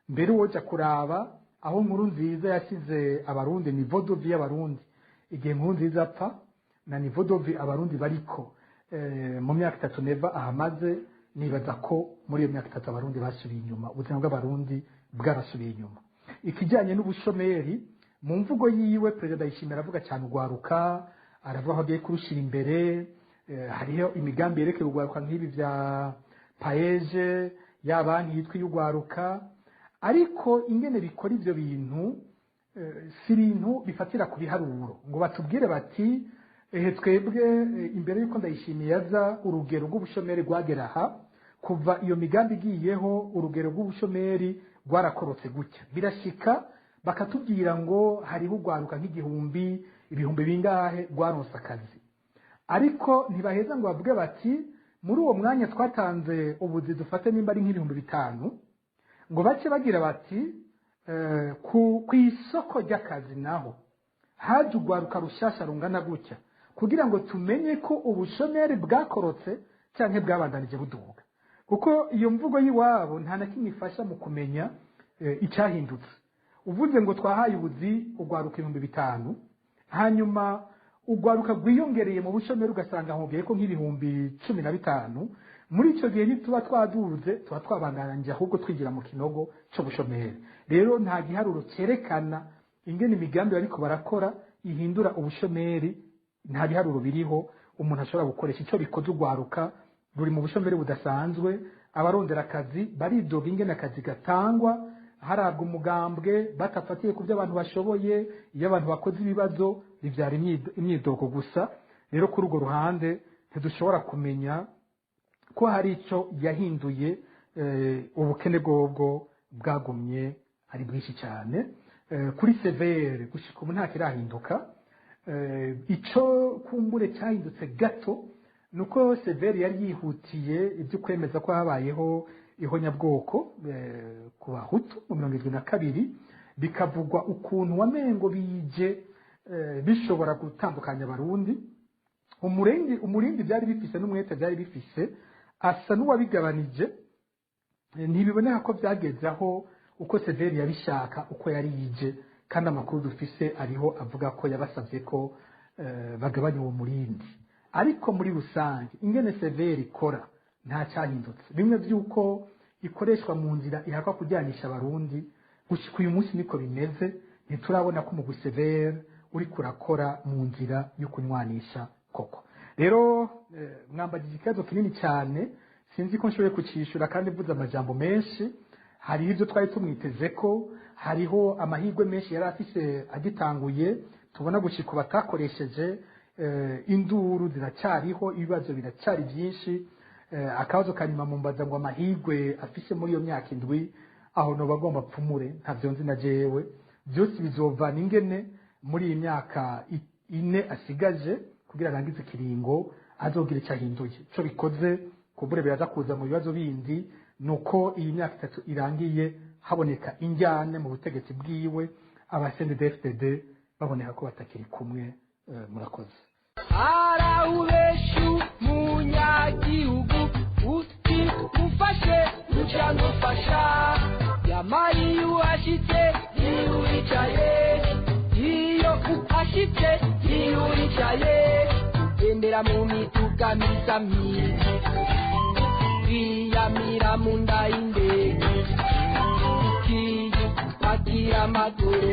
Mbere woja kuraba aho Nkuru Nziza yashyize Abarundi, niveau de vie y'Abarundi igihe Nkuru Nziza apfa na niveau de vie Abarundi bariko mu myaka 3 Neva ahamaze, nibaza ko muri iyo myaka 3 Abarundi basubiye inyuma, ubuzima bw'Abarundi bwarasubiye inyuma. Ikijyanye n'ubushomeri, mu mvugo yiwe Perezida Ndayishimiye aravuga cyane urwaruka, aravuga ko agiye kurushira imbere. Hariho imigambi yerekeye urwaruka nk'ibi bya PAEEJ, ya banki yitwa iy'urwaruka, ariko ingene bikora ivyo bintu si ibintu bifatira ku biharuro ngo batubwire bati ehe twebwe imbere y'uko Ndayishimiye aza urugero rw'ubushomeri rwagera aha, kuva iyo migambi igiyeho urugero rw'ubushomeri rwarakorotse gutya. Birashika bakatubwira ngo hariho urwaruka nk'igihumbi, ibihumbi bingahe rwaronse akazi, ariko ntibaheza ngo bavuge bati muri uwo mwanya twatanze ubuzi dufate nimba ari nk'ibihumbi 5, ngo bace bagira bati ku isoko ry'akazi naho haje urwaruka rushasha rungana gutya, kugira ngo tumenye ko ubushomeri bwakorotse canke bwabandanije buduga. Kuko iyo mvugo y'iwabo nta na kimwe ifasha mu kumenya icyahindutse. Uvuze ngo twahaye ubuzi urwaruka 5000, hanyuma urwaruka rwiyongereye mu bushomeri ugasanga hongeye ko nk'ibihumbi 15, muri icyo gihe ntituba twaduze, tuba twabandanije ahubwo twigira mu kinogo cy'ubushomeri. Rero nta giharuro cyerekana ingene imigambi bariko barakora ihindura ubushomeri, nta biharuro biriho umuntu ashobora gukoresha. Icyo bikoze, urwaruka ruri mu bushomeri budasanzwe, abarondera akazi baridoga ingene akazi gatangwa harabwa umugambwe batafatiye ku byo abantu bashoboye. Iyo abantu bakoze ibibazo bibyara imyidogo gusa. Rero kuri urwo ruhande ntidushobora kumenya ko hari icyo yahinduye. Ubukene bwobwo bwagumye ari bwinshi cyane. Kuri CVR gushika ubu nta kirahinduka. Ico kumbure cyahindutse gato nuko CVR yari yihutiye ibyo kwemeza ko habayeho ihonyabwoko ku Bahutu mu 72, bikavugwa ukuntu wamengo bije bishobora gutandukanya Abarundi. Umurindi byari bifise n'umwete byari bifise asa n'uwabigabanije. Ntibiboneka ko byageze aho uko CVR yabishaka, uko yari yije, kandi amakuru dufise ariho avuga ko yabasabye ko bagabanya uwo murindi. Ariko muri rusange ingene CVR ikora nta cyahindutse. Bimwe by'uko ikoreshwa mu nzira ihakwa kujyanisha Abarundi, gushika uyu munsi niko bimeze. Ntiturabona ko umugwi CVR uri kurakora mu nzira yo kunywanisha koko. Rero mwambagije ikibazo kinini cyane, sinzi ko nshoboye kucishura kandi mvuze amajambo menshi. Hariho ibyo twari tumwiteze ko hariho amahirwe menshi yari afise agitanguye, tubona gushika batakoresheje. Induru ziracyariho, ibibazo biracyari byinshi. Akabazo kanyuma mumbaza ngo amahirwe afise muri iyo myaka 7, aho noba agomba pfumure, ntavyo nzi na jewe. Byose bizovana ingene muri iyi myaka 4 asigaje kugira arangize ikiringo azogira icyo ahinduye. Ico bikoze kumbure biraza kuza mu bibazo bindi, nuko iyi myaka 3 irangiye haboneka injyane mu butegetsi bwiwe, aba CNDD-FDD baboneka ko batakiri kumwe. Murakoze. Arawubeshu munyagihugu uti ufashe ucangufasha yamari uhashitse ntiwicaye, iyo uhashitse ntiwicaye, ugendera mu mituga misa wiyamira mu nda y'indege ukiyuhagira amaguru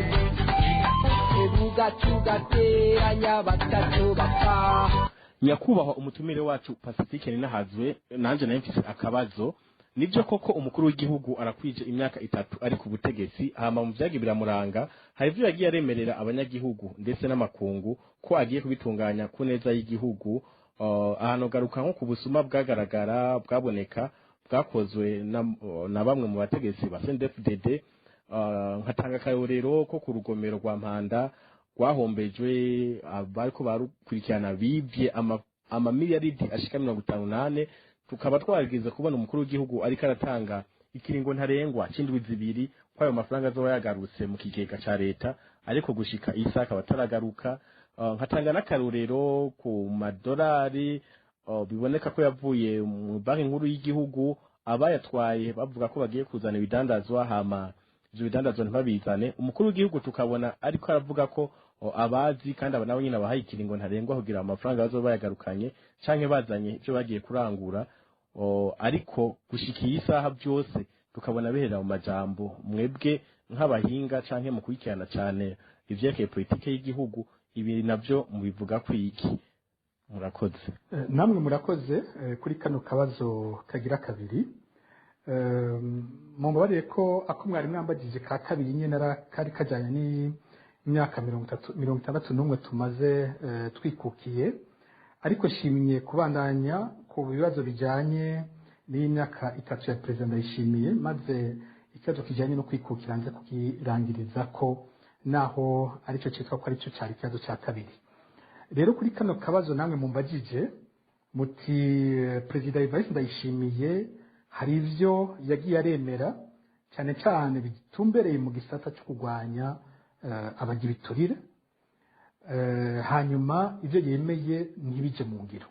ugacugateranya batatu bapfa. Nyakubahwa umutumire wacu Pacifique Ninahazwe, nanje nayo mfise akabazo. Nibyo koko umukuru w'igihugu arakwije imyaka 3 ari ku butegetsi, hama mu vyagi biramuranga hari ivyo yagiye aremerera abanyagihugu ndetse n'amakungu ko agiye kubitunganya ku neza y'igihugu. Ahantu garuka nko ku busuma bwagaragara bwaboneka bwakozwe na bamwe mu bategetsi ba CNDD-FDD, nkatanga akarorero ko ku rugomero rwa Mpanda rwahombejwe abariko barukurikirana bibye amamiliyaridi ashika 58. Tukaba twageze kubona umukuru w'igihugu ariko aratanga ikiringo ntarengwa c'indwi 2 ko ayo mafaranga azoba yagarutse mu kigega ca leta, ariko gushika isa akaba ataragaruka. Nkatanga n'akarorero ku madolari biboneka ko yavuye mu banki nkuru y'igihugu, abayatwaye bavuga ko bagiye kuzana ibidandazwa, hama ivyo bidandazwa ntibabizane. Umukuru w'igihugu tukabona ariko aravuga ko abazi kandi aba nabo nyine abahaye ikiringo ntarengwa kugira amafaranga bazoba bayagarukanye canke bazanye ivyo bagiye kurangura. Ariko gushika iyi saha byose tukabona biherera mu majambo. Mwebwe nk'abahinga canke mu kurikirana cane ivyerekeye politike y'igihugu, ibi navyo mubivuga kwiki? Murakoze. Namwe murakoze kuri kano kabazo kagira kabiri. Mumbabarire ko ako mwari mwambagije ka kabiri nyene kari kajyanye n'imyaka 61 tumaze twikukiye, ariko nshimye kubandanya ku bibazo bijyanye n'imyaka 3 ya perezida Ndayishimiye, maze ikibazo kijyanye no kwikukira nze kukirangiriza ko naho aricyo cyitwa ko aricyo cyari ikibazo cya kabiri. Rero kuri kano kabazo namwe mumbagije muti perezida Evariste Ndayishimiye hari ivyo yagiye aremera cyane cyane bitumbereye mu gisata cyo kurwanya abagibiturire, hanyuma ivyo yemeye ntibije mu ngiro.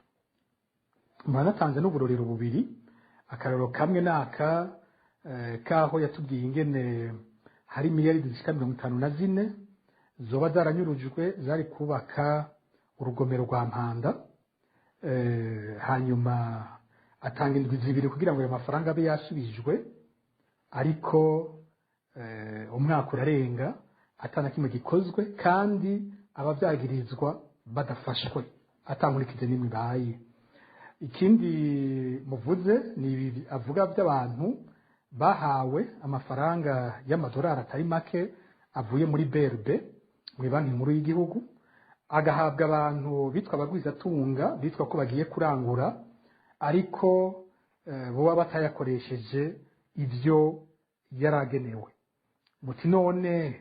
Muranatanze n'uburorero bubiri, akarorero kamwe naka kaho yatubwiye ingene hari miliyaridi zishika 54 zoba zaranyurujwe zari kubaka urugomero rwa Mpanda, hanyuma atanga indwi 2 kugira ngo ayo mafaranga abe yasubijwe, ariko umwaka urarenga atana kimwe gikozwe, kandi abavyagirizwa badafashwe atankurikize n'imwe ibaye. Ikindi muvuze ni ibi avuga by'abantu bahawe amafaranga y'amadolari atari make avuye muri BRB, mu banki nkuru y'igihugu, agahabwa abantu bitwa abagwizatunga bitwa ko bagiye kurangura, ariko boba batayakoresheje ivyo yaragenewe. Muti none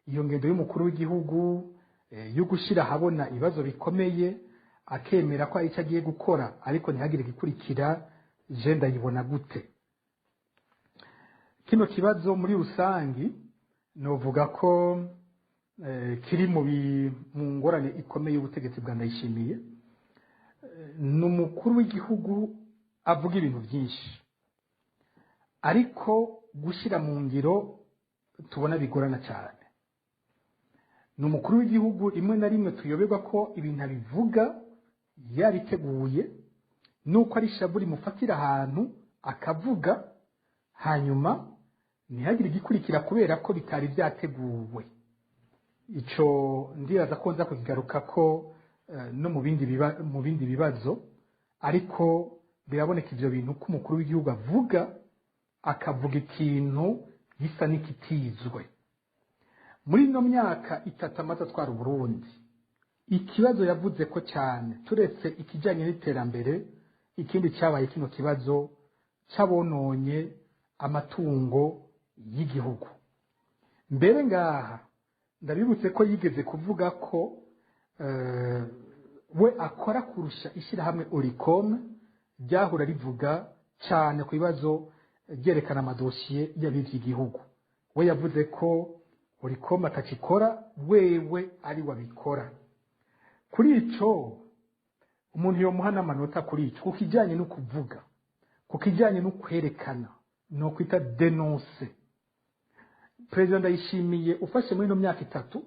iyo ngendo y'umukuru w'igihugu yo gushyira ahabona ibibazo bikomeye, akemera ko hari icyo agiye gukora ariko ntihagire igikurikira, je ndayibona gute? Kino kibazo muri rusangi novuga ko kiri mu ngorane ikomeye y'ubutegetsi bwa Ndayishimiye. Ni umukuru w'igihugu avuga ibintu byinshi, ariko gushyira mu ngiro tubona bigorana cyane. Ni umukuru w'igihugu rimwe na rimwe tuyoberwa ko ibintu abivuga yabiteguye, nuko ari ishavu rimufatira ahantu akavuga, hanyuma ntihagire igikurikira kubera ko bitari byateguwe. Ico ndibaza ko nza kukigaruka ko no mu bindi bibazo, ariko biraboneka ivyo bintu ko umukuru w'igihugu avuga, akavuga ikintu gisa n'ikitizwe. Muri ino myaka 3 amaze atwara Uburundi, ikibazo yavuze ko cyane, turetse ikijyanye n'iterambere, ikindi cyabaye kino kibazo cy'abononye amatungo y'igihugu. Mbere ngaha ndabibutse ko yigeze kuvuga ko we akora kurusha ishyirahamwe Oricom ryahora rivuga cyane ku bibazo ryerekana amadosiye y'abivye igihugu. We yavuze ko Oricom atakikora, wewe ari wabikora. Kuri ico umuntu yomuha n'amanota kuri ico, ku kijyanye no kuvuga, ku kijyanye no kwerekana, no kwita dénoncer. Perezida Ndayishimiye ufashe muri ino myaka 3,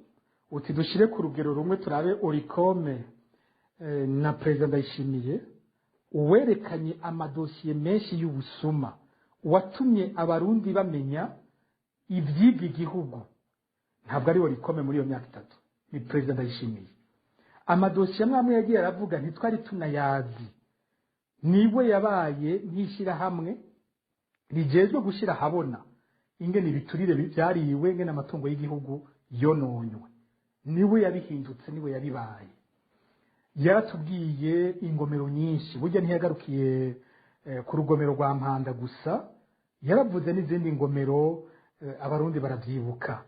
uti dushire ku rugero rumwe turabe Oricom na Perezida Ndayishimiye, uwerekanye amadosiye menshi y'ubusuma, uwatumye Abarundi bamenya ivyibwa igihugu, ntabwo ari Oricom muri iyo myaka 3, ni Perezida Ndayishimiye. Amadosiye amwe amwe yagiye aravuga ntitwari tunayazi, niwe yabaye nk'ishyirahamwe rigejwe gushyira ahabona ingene ibiturire byariwe, ingene amatungo y'igihugu yononywe, niwe yabihindutse, niwe yabibaye. Yaratubwiye ingomero nyinshi, burya ntiyagarukiye ku rugomero rwa Mpanda gusa, yaravuze n'izindi ngomero, Abarundi baravyibuka.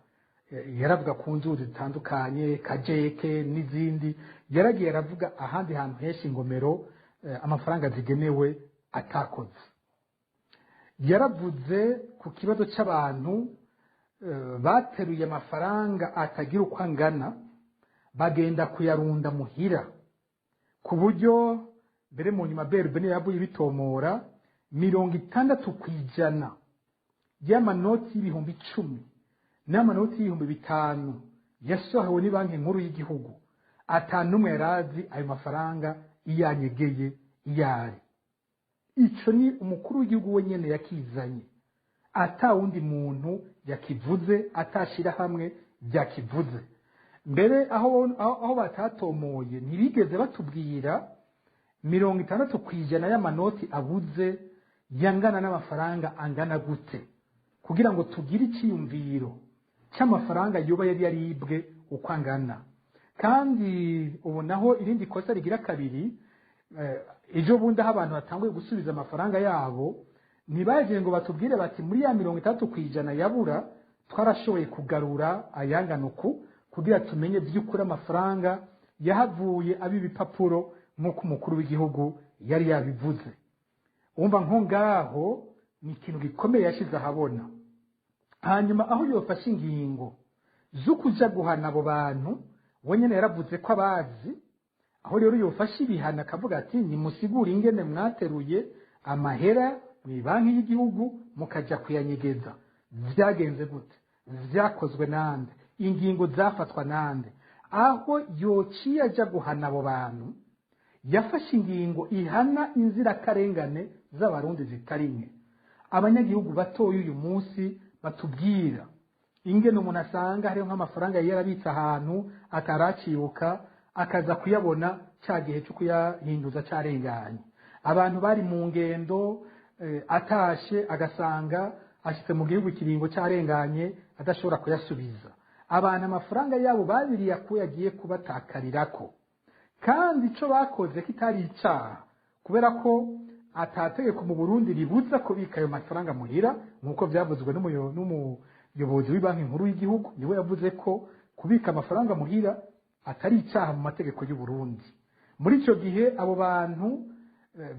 Yaravuga ku nzuzi zitandukanye, Kajeke n'izindi, yaragiye aravuga ahandi hantu henshi ingomero amafaranga zigenewe atakoze. Yaravuze ku kibazo cy'abantu bateruye amafaranga atagira uko angana bagenda kuyarunda muhira, ku buryo mbere mu nyuma BRB niyo yavuye ibitomora, 60% y'amanoti y'10,000 n'amanoti y'5,000 yasohowe ni Banki Nkuru y'igihugu, atanumwe yarazi ayo mafaranga iyanyegeye iyari. Ico ni umukuru w'igihugu wenyene yakizanye, ata wundi muntu yakivuze, atashira hamwe ryakivuze. Mbere aho batatomoye, ntibigeze batubwira 60% y'amanoti abuze yangana n'amafaranga angana gute, kugira ngo tugire icyiyumviro cy'amafaranga yoba yari yaribwe uko angana. Kandi ubu naho irindi kosa rigira kabiri, ejo bundi aho abantu batanguye gusubiza amafaranga yabo, ntibaje ngo batubwire bati muri ya 60% yabura twarashoboye kugarura ayangana uku, kugira tumenye by'ukuri amafaranga yahavuye aba ibipapuro nk'uko umukuru w'igihugu yari yabivuze. Wumva nko ngaho ni ikintu gikomeye yashyize ahabona. Hanyuma aho yofashe ingingo zo kuja guhana abo bantu, we nyene yaravuze ko abazi. Aho rero yofashe ibihano akavuga ati nimusigure ingene mwateruye amahera mu banki y'igihugu mukaja kuyanyegeza, vyagenze gute, vyakozwe nande, ingingo zafatwa nande. Aho yociye aja guhana abo bantu, yafashe ingingo ihana inzirakarengane z'Abarundi zitari nke. Abanyagihugu batoye uyu munsi batubwira ingene umuntu asanga hariho nk'amafaranga yari yarabitse ahantu ataracibuka, akaza kuyabona cya gihe cyo kuyahinduza cyarenganye. Abantu bari mu ngendo, atashe agasanga ashitse mu gihugu ikiringo cyarenganye adashobora kuyasubiza. Abantu amafaranga yabo babiriye akuye agiye kubatakarirako, kandi ico bakoze kitari icaha, kubera ko atategeko mu Burundi ribuza kubika ayo mafaranga muhira, nk'uko byavuzwe n'umuyobozi w'ibanki nkuru y'igihugu. Niwe yavuze ko kubika amafaranga muhira Atari icyaha mu mategeko y'u Burundi. Muri icyo gihe abo bantu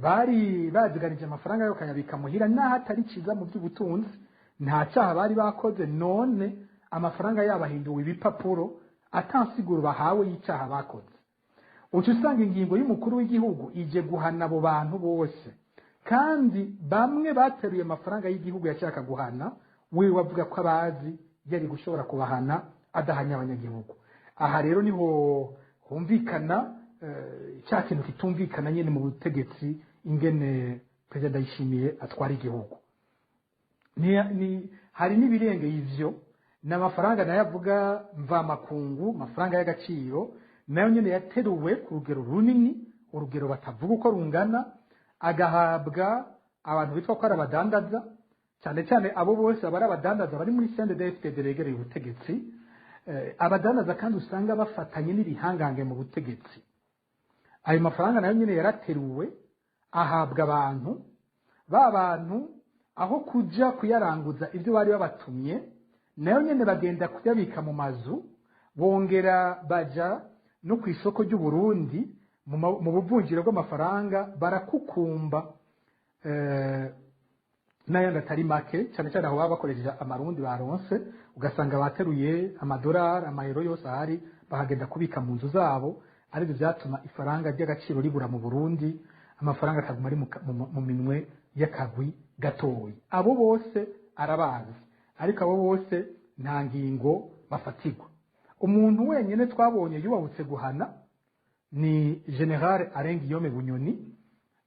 bari baziganije amafaranga yo kayabika muhira, naho atari cyiza mu by'ubutunzi, nta cyaha bari bakoze. None amafaranga yabo ahinduwe ibipapuro atansiguro bahawe y'icyaha bakoze. Uca usanga ingingo y'umukuru w'igihugu ije guhana abo bantu bose, kandi bamwe bateruye amafaranga y'igihugu yashaka guhana, we avuga ko abazi yari gushobora kubahana adahanya abanyagihugu. Aha rero niho humvikana cya kintu kitumvikana nyine mu butegetsi, ingene Perezida Ndayishimiye atwara igihugu. Hari n'ibirengeye ivyo, ni amafaranga nayo avuga mvamakungu, amafaranga y'agaciro nayo nyine yateruwe ku rugero runini, urugero batavuga uko rungana, agahabwa abantu bitwa ko ari abadandaza, cyane cyane abo bose aba ari abadandaza bari muri CNDD-FDD begereye ubutegetsi. Abadandaza kandi usanga bafatanye n'ibihangange mu butegetsi. Ayo mafaranga nayo nyine yarateruwe ahabwa abantu, ba bantu aho kuja kuyaranguza ibyo bari babatumye, nayo nyine bagenda kuyabika mu mazu, bongera baja no ku isoko ry'u Burundi mu buvunjiro bw'amafaranga barakukumba n'ayandi atari make, cyane cyane aho baba bakoresheje amarundi baronse, ugasanga bateruye amadolari, amayero yose ahari, bakagenda kubika mu nzu zabo. Aribyo byatuma ifaranga ry'agaciro ribura mu Burundi, amafaranga akaguma ari mu minwe y'akagwi gatoyi. Abo bose arabazi, ariko abo bose nta ngingo bafatirwa. Umuntu wenyine twabonye yubahutse guhana ni General Arengiyome Bunyoni.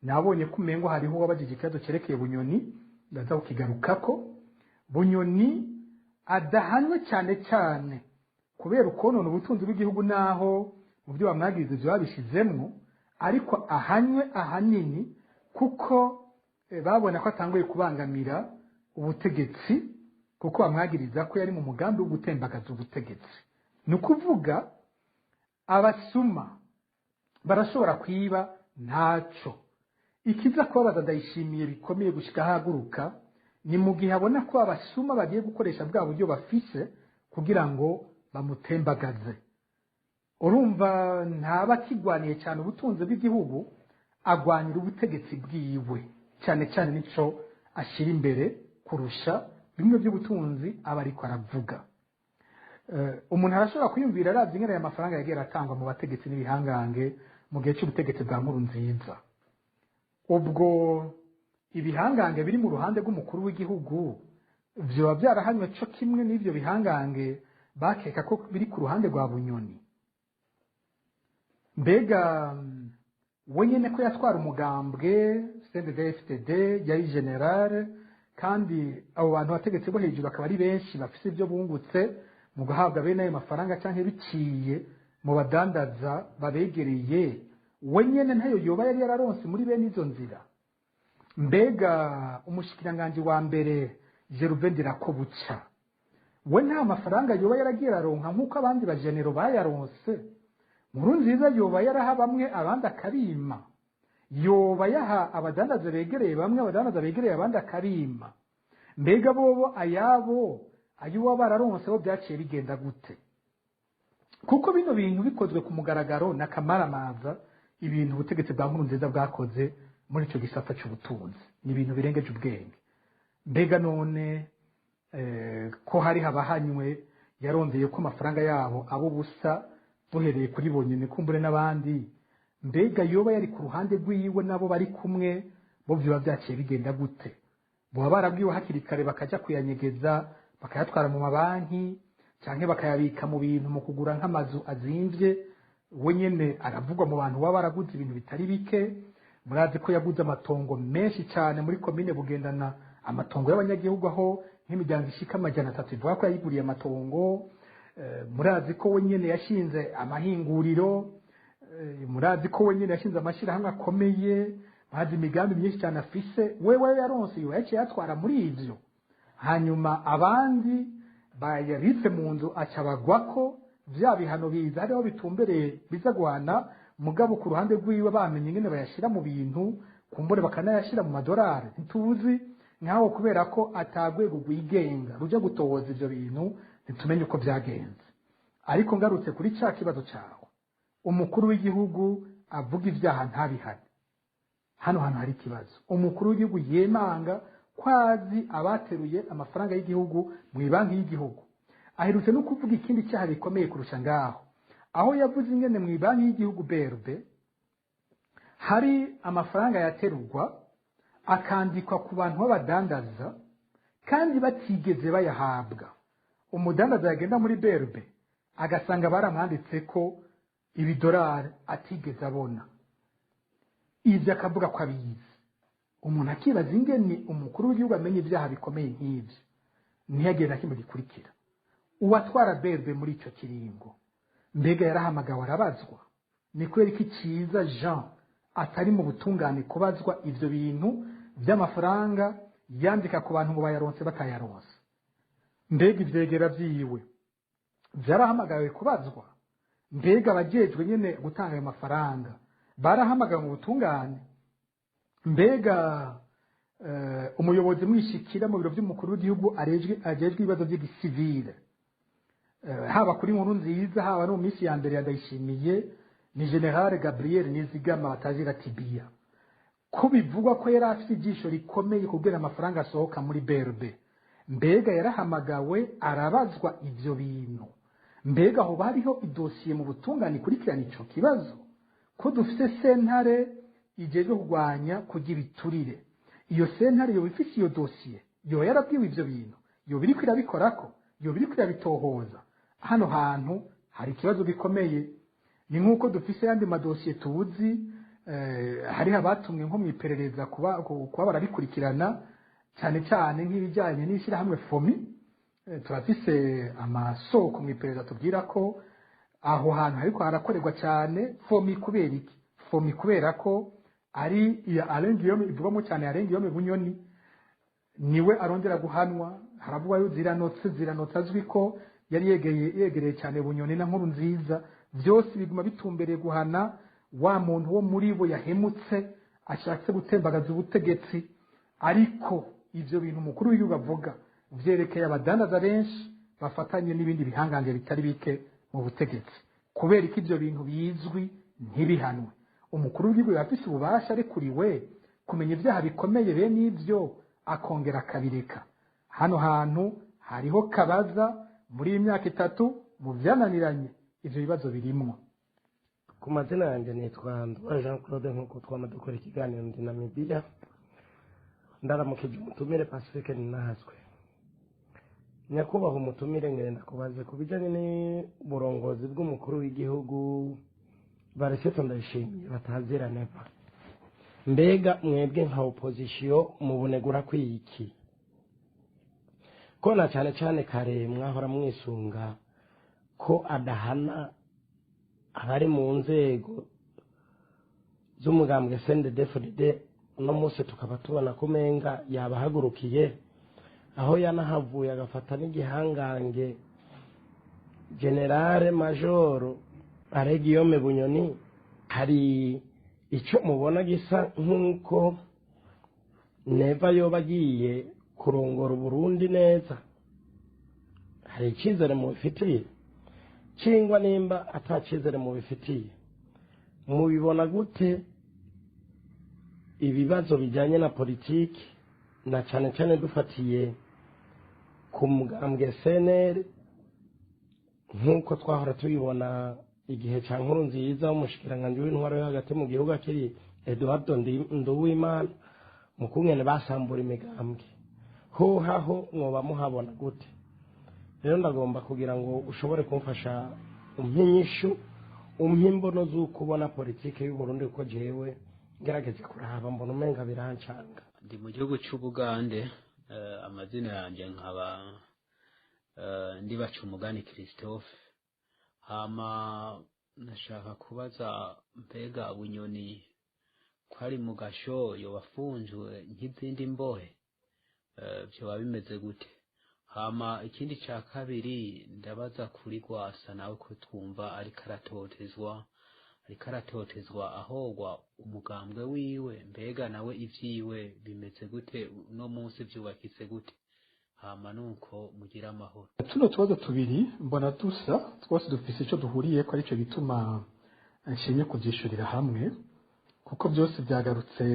Nabonye ko umengo hariho uwabajije ikibazo cyerekeye Bunyoni, ndaza kukigarukako. Bunyoni adahanwe cyane cyane kubera ukonona ubutunzi bw'igihugu, naho mu byo bamwagiriza ibyo babishizemwo, ariko ahanywe ahanini kuko babona ko atanguye kubangamira ubutegetsi, kuko bamwagiriza ko yari mu mugambi wo gutembagaza ubutegetsi. Ni ukuvuga abasuma barashobora kwiba ntaco. Ikiza kubabaza Ndayishimiye bikomeye gushika ahaguruka ni mu gihe abona ko abasuma bagiye gukoresha bwa buryo bafise kugira ngo bamutembagaze. Urumva ntaba akigwaniye cyane ubutunzi bw'igihugu, agwanira ubutegetsi bwiwe cyane cyane, nico ashyira imbere kurusha bimwe by'ubutunzi aba ariko aravuga. Umuntu arashobora kwiyumvira aravye ingene aya mafaranga yagiye aratangwa mu bategetsi n'ibihangange mu gihe cy'ubutegetsi bwa Nkurunziza. Ubwo ibihangange biri mu ruhande rw'umukuru w'igihugu vyoba byarahanywe co kimwe n'ivyo bihangange bakeka ko biri ku ruhande rwa Bunyoni? Mbega we nyene ko yatwara umugambwe CNDD-FDD, yari general, kandi abo bantu bategetsi bo hejuru akaba ari benshi bafise ibyo bungutse mu guhabwa bene ayo mafaranga canke biciye mu badandaza babegereye, we nyene ntayo yoba yari yararonse muri bene izo nzira? Mbega umushikiranganji wa mbere Gervais Ndirakobuca we nta mafaranga yoba yaragiye araronka nk'uko abandi bajenero bayaronse? Nkurunziza yoba yaraha bamwe abandi akabima? Yoba yaha abadandaza begereye bamwe, abadandaza begereye abandi akabima? Mbega bobo ayabo ayuba bararonse bo byaciye bigenda gute? Kuko bino bintu bikozwe ku mugaragaro na kamaramaza, ibintu ubutegetsi bwa Nkurunziza bwakoze muri ico gisata c'ubutunzi ni ibintu birengeje ubwenge. Mbega none ko hari habahanywe yarondeye ko amafaranga yabo abo ubusa, duhereye kuri bonyine kumbure n'abandi, mbega yoba yari ku ruhande rwiwe nabo bari kumwe bo vyoba byaciye bigenda gute? Boba barabwiwe hakiri kare bakaja kuyanyegeza, bakayatwara mu mabanki canke bakayabika mu bintu, mu kugura nk'amazu azimvye? We nyene aravugwa mu bantu baba baraguze ibintu bitari bike. Murazi ko yaguze amatongo menshi cyane muri komine Bugendana, amatongo y'abanyagihugu, aho nk'imiryango ishika 300 ivuga ko yayiguriye amatongo. Murazi ko we nyene yashinze amahinguriro. Murazi ko we nyene yashinze amashirahamwe akomeye. Murazi imigambi myinshi cyane afise. Wewe yaronse yo yaciye yatwara muri ivyo, hanyuma abandi bayabitse mu nzu acabagwako. Vya bihano biza hariho bitumbereye biza guhana, mugabo ku ruhande rwiwe bamenye ingene bayashira mu bintu, kumbure bakanayashira mu madolari, ntituzi nkaho, kubera ko atagwego rwigenga ruja gutohoza ivyo bintu, ntitumenye uko vyagenze. Ariko ngarutse kuri ca kibazo cawe. Umukuru w'igihugu avuga ibyaha ntabihane. Hano hantu hari ikibazo. Umukuru w'igihugu yemanga ko azi abateruye amafaranga y'igihugu mu banki y'igihugu, aherutse no kuvuga ikindi cyaha gikomeye kurusha ngaho, aho yavuze ingene mu banki y'igihugu BRB hari amafaranga yaterurwa akandikwa ku bantu b'abadandaza kandi batigeze bayahabwa. Umudandaza yagenda muri BRB agasanga baramwanditse ko ibidolari atigeze abona. Ibyo akavuga ko abizi. Umuntu akibaza ingene umukuru w'igihugu amenya ibyaha bikomeye nk'ibyo ntiyagire na kimwe gikurikira. Uwatwara BRB muri icyo kiringo mbega yarahamagawe arabazwa? Ni kubera ko Icyiza Jean atari mu butungane kubazwa ibyo bintu by'amafaranga yandika ku bantu ngo bayaronse batayaronse? Mbega ibyegera byiwe byarahamagawe kubazwa? Mbega abajejwe nyine gutanga ayo mafaranga barahamagawe mu butungane? Mbega umuyobozi mwishikira mu biro by'umukuru w'igihugu ajejwe ibibazo by'igisivile, haba kuri Nkuru Nziza, haba no mu minsi ya mbere ya Ndayishimiye, ni General Gabriel Nizigama batazira Tibiya, ko bivugwa ko yari afite ijisho rikomeye kugira amafaranga asohoka muri BRB, mbega yarahamagawe arabazwa ivyo bintu? Mbega hoba hariho idosiye mu butungane ikurikirana ico kibazo? Ko dufite sentare ijejwe kurwanya kugira ibiturire, iyo sentare yoba ifise iyo dosiye? Yoba yarabwiwe ivyo bintu? Yoba iriko irabikorako? Yoba iriko irabitohoza? Hano hantu hari ikibazo gikomeye. Ni nk'uko dufise yandi madosiye tuzi, hariho abatumwe nko mu iperereza kuba barabikurikirana, cyane cyane nk'ibijyanye n'ishyirahamwe FOMI. Turafise amasoko mu iperereza tubwira ko aho hantu hariko harakorerwa cyane. FOMI kubera iki? FOMI kubera ko ari iya Alain Guillaume, ivugwamo cyane Alain Guillaume Bunyoni, niwe arongera guhanwa. Haravugwa yo Ziranotse azwi ko yari yegereye cyane Bunyoni na Nkuru Nziza. Byose biguma bitumbereye guhana wa muntu wo muri bo yahemutse ashatse gutembagaza ubutegetsi. Ariko ivyo bintu umukuru w'igihugu avuga vyerekeye abadandaza benshi bafatanye n'ibindi bihangange bitari bike mu butegetsi. Kubera ko ivyo bintu bizwi ntibihanwe, umukuru w'igihugu yafise ububasha arekuriwe kumenya ibyaha bikomeye bene ivyo akongera akabireka. Hano hantu hariho kabaza muri iyi myaka 3 mu vyananiranye ivyo bibazo birimwo. Ku mazina yanjye nitwa Nduwa Jean Claude, nk'uko twama dukora ikiganiro ndi Namibia. Ndaramukije umutumire Pacifique Ninahazwe. Nyakubahwa umutumire, ngenda kubaze ku bijanye n'uburongozi bw'umukuru w'igihugu Varisito Ndayishimiye batazira Neva. Mbega mwebwe nka opposition mubunegura kwiki, ko na cyane cyane kare mwahora mwisunga ko adahana abari mu nzego z'umugambwe CNDD-FDD, uno munsi tukaba tubona ko umenga yabahagurukiye, aho yanahavuye agafata n'igihangange Generale Majoro Alain Guillaume Bunyoni? Hari icyo mubona gisa nk'uko Neva yoba agiye kurongora Burundi neza? Hari icyizere mubifitiye? Cingwa nimba ata cyizere mubifitiye, mubibona gute ibibazo bijyanye na politiki, na cyane cyane dufatiye ku mugambwe CNL, nk'uko twahora tubibona igihe cya Nkuru Nziza w'umushikiranganji w'intwaro yo hagati mu gihugu akiri Eduardo Nduwimana, mu kungene basambura imigambwe? Hohaho mwoba muhabona gute? Rero ndagomba kugira ngo ushobore kumfasha umpe inyishu, umpe imbono z'uko ubona politike y'u Burundi, kuko jewe ngerageze kuraba mbona umenga birancanga. Ndi mu gihugu cy'Ubugande, amazina yanjye nkaba ndibaca umugani Christophe. Hama nashaka kubaza, mbega Bunyoni ko ari mu gasho yobafunzwe nk'izindi mbohe, vyoba bimeze gute? Hama ikindi ca kabiri ndabaza kuri Rwasa nawe, ko twumva ariko aratotezwa ahogwa umugambwe wiwe, mbega nawe ivyiwe bimeze gute, uno munsi vyubakitse gute? Hama nuko mugira amahoro. Tuno tubazo tubiri mbona dusa, twose dufise icyo duhuriye ko, aricyo gituma Nshimye kubyishurira hamwe kuko byose byagarutse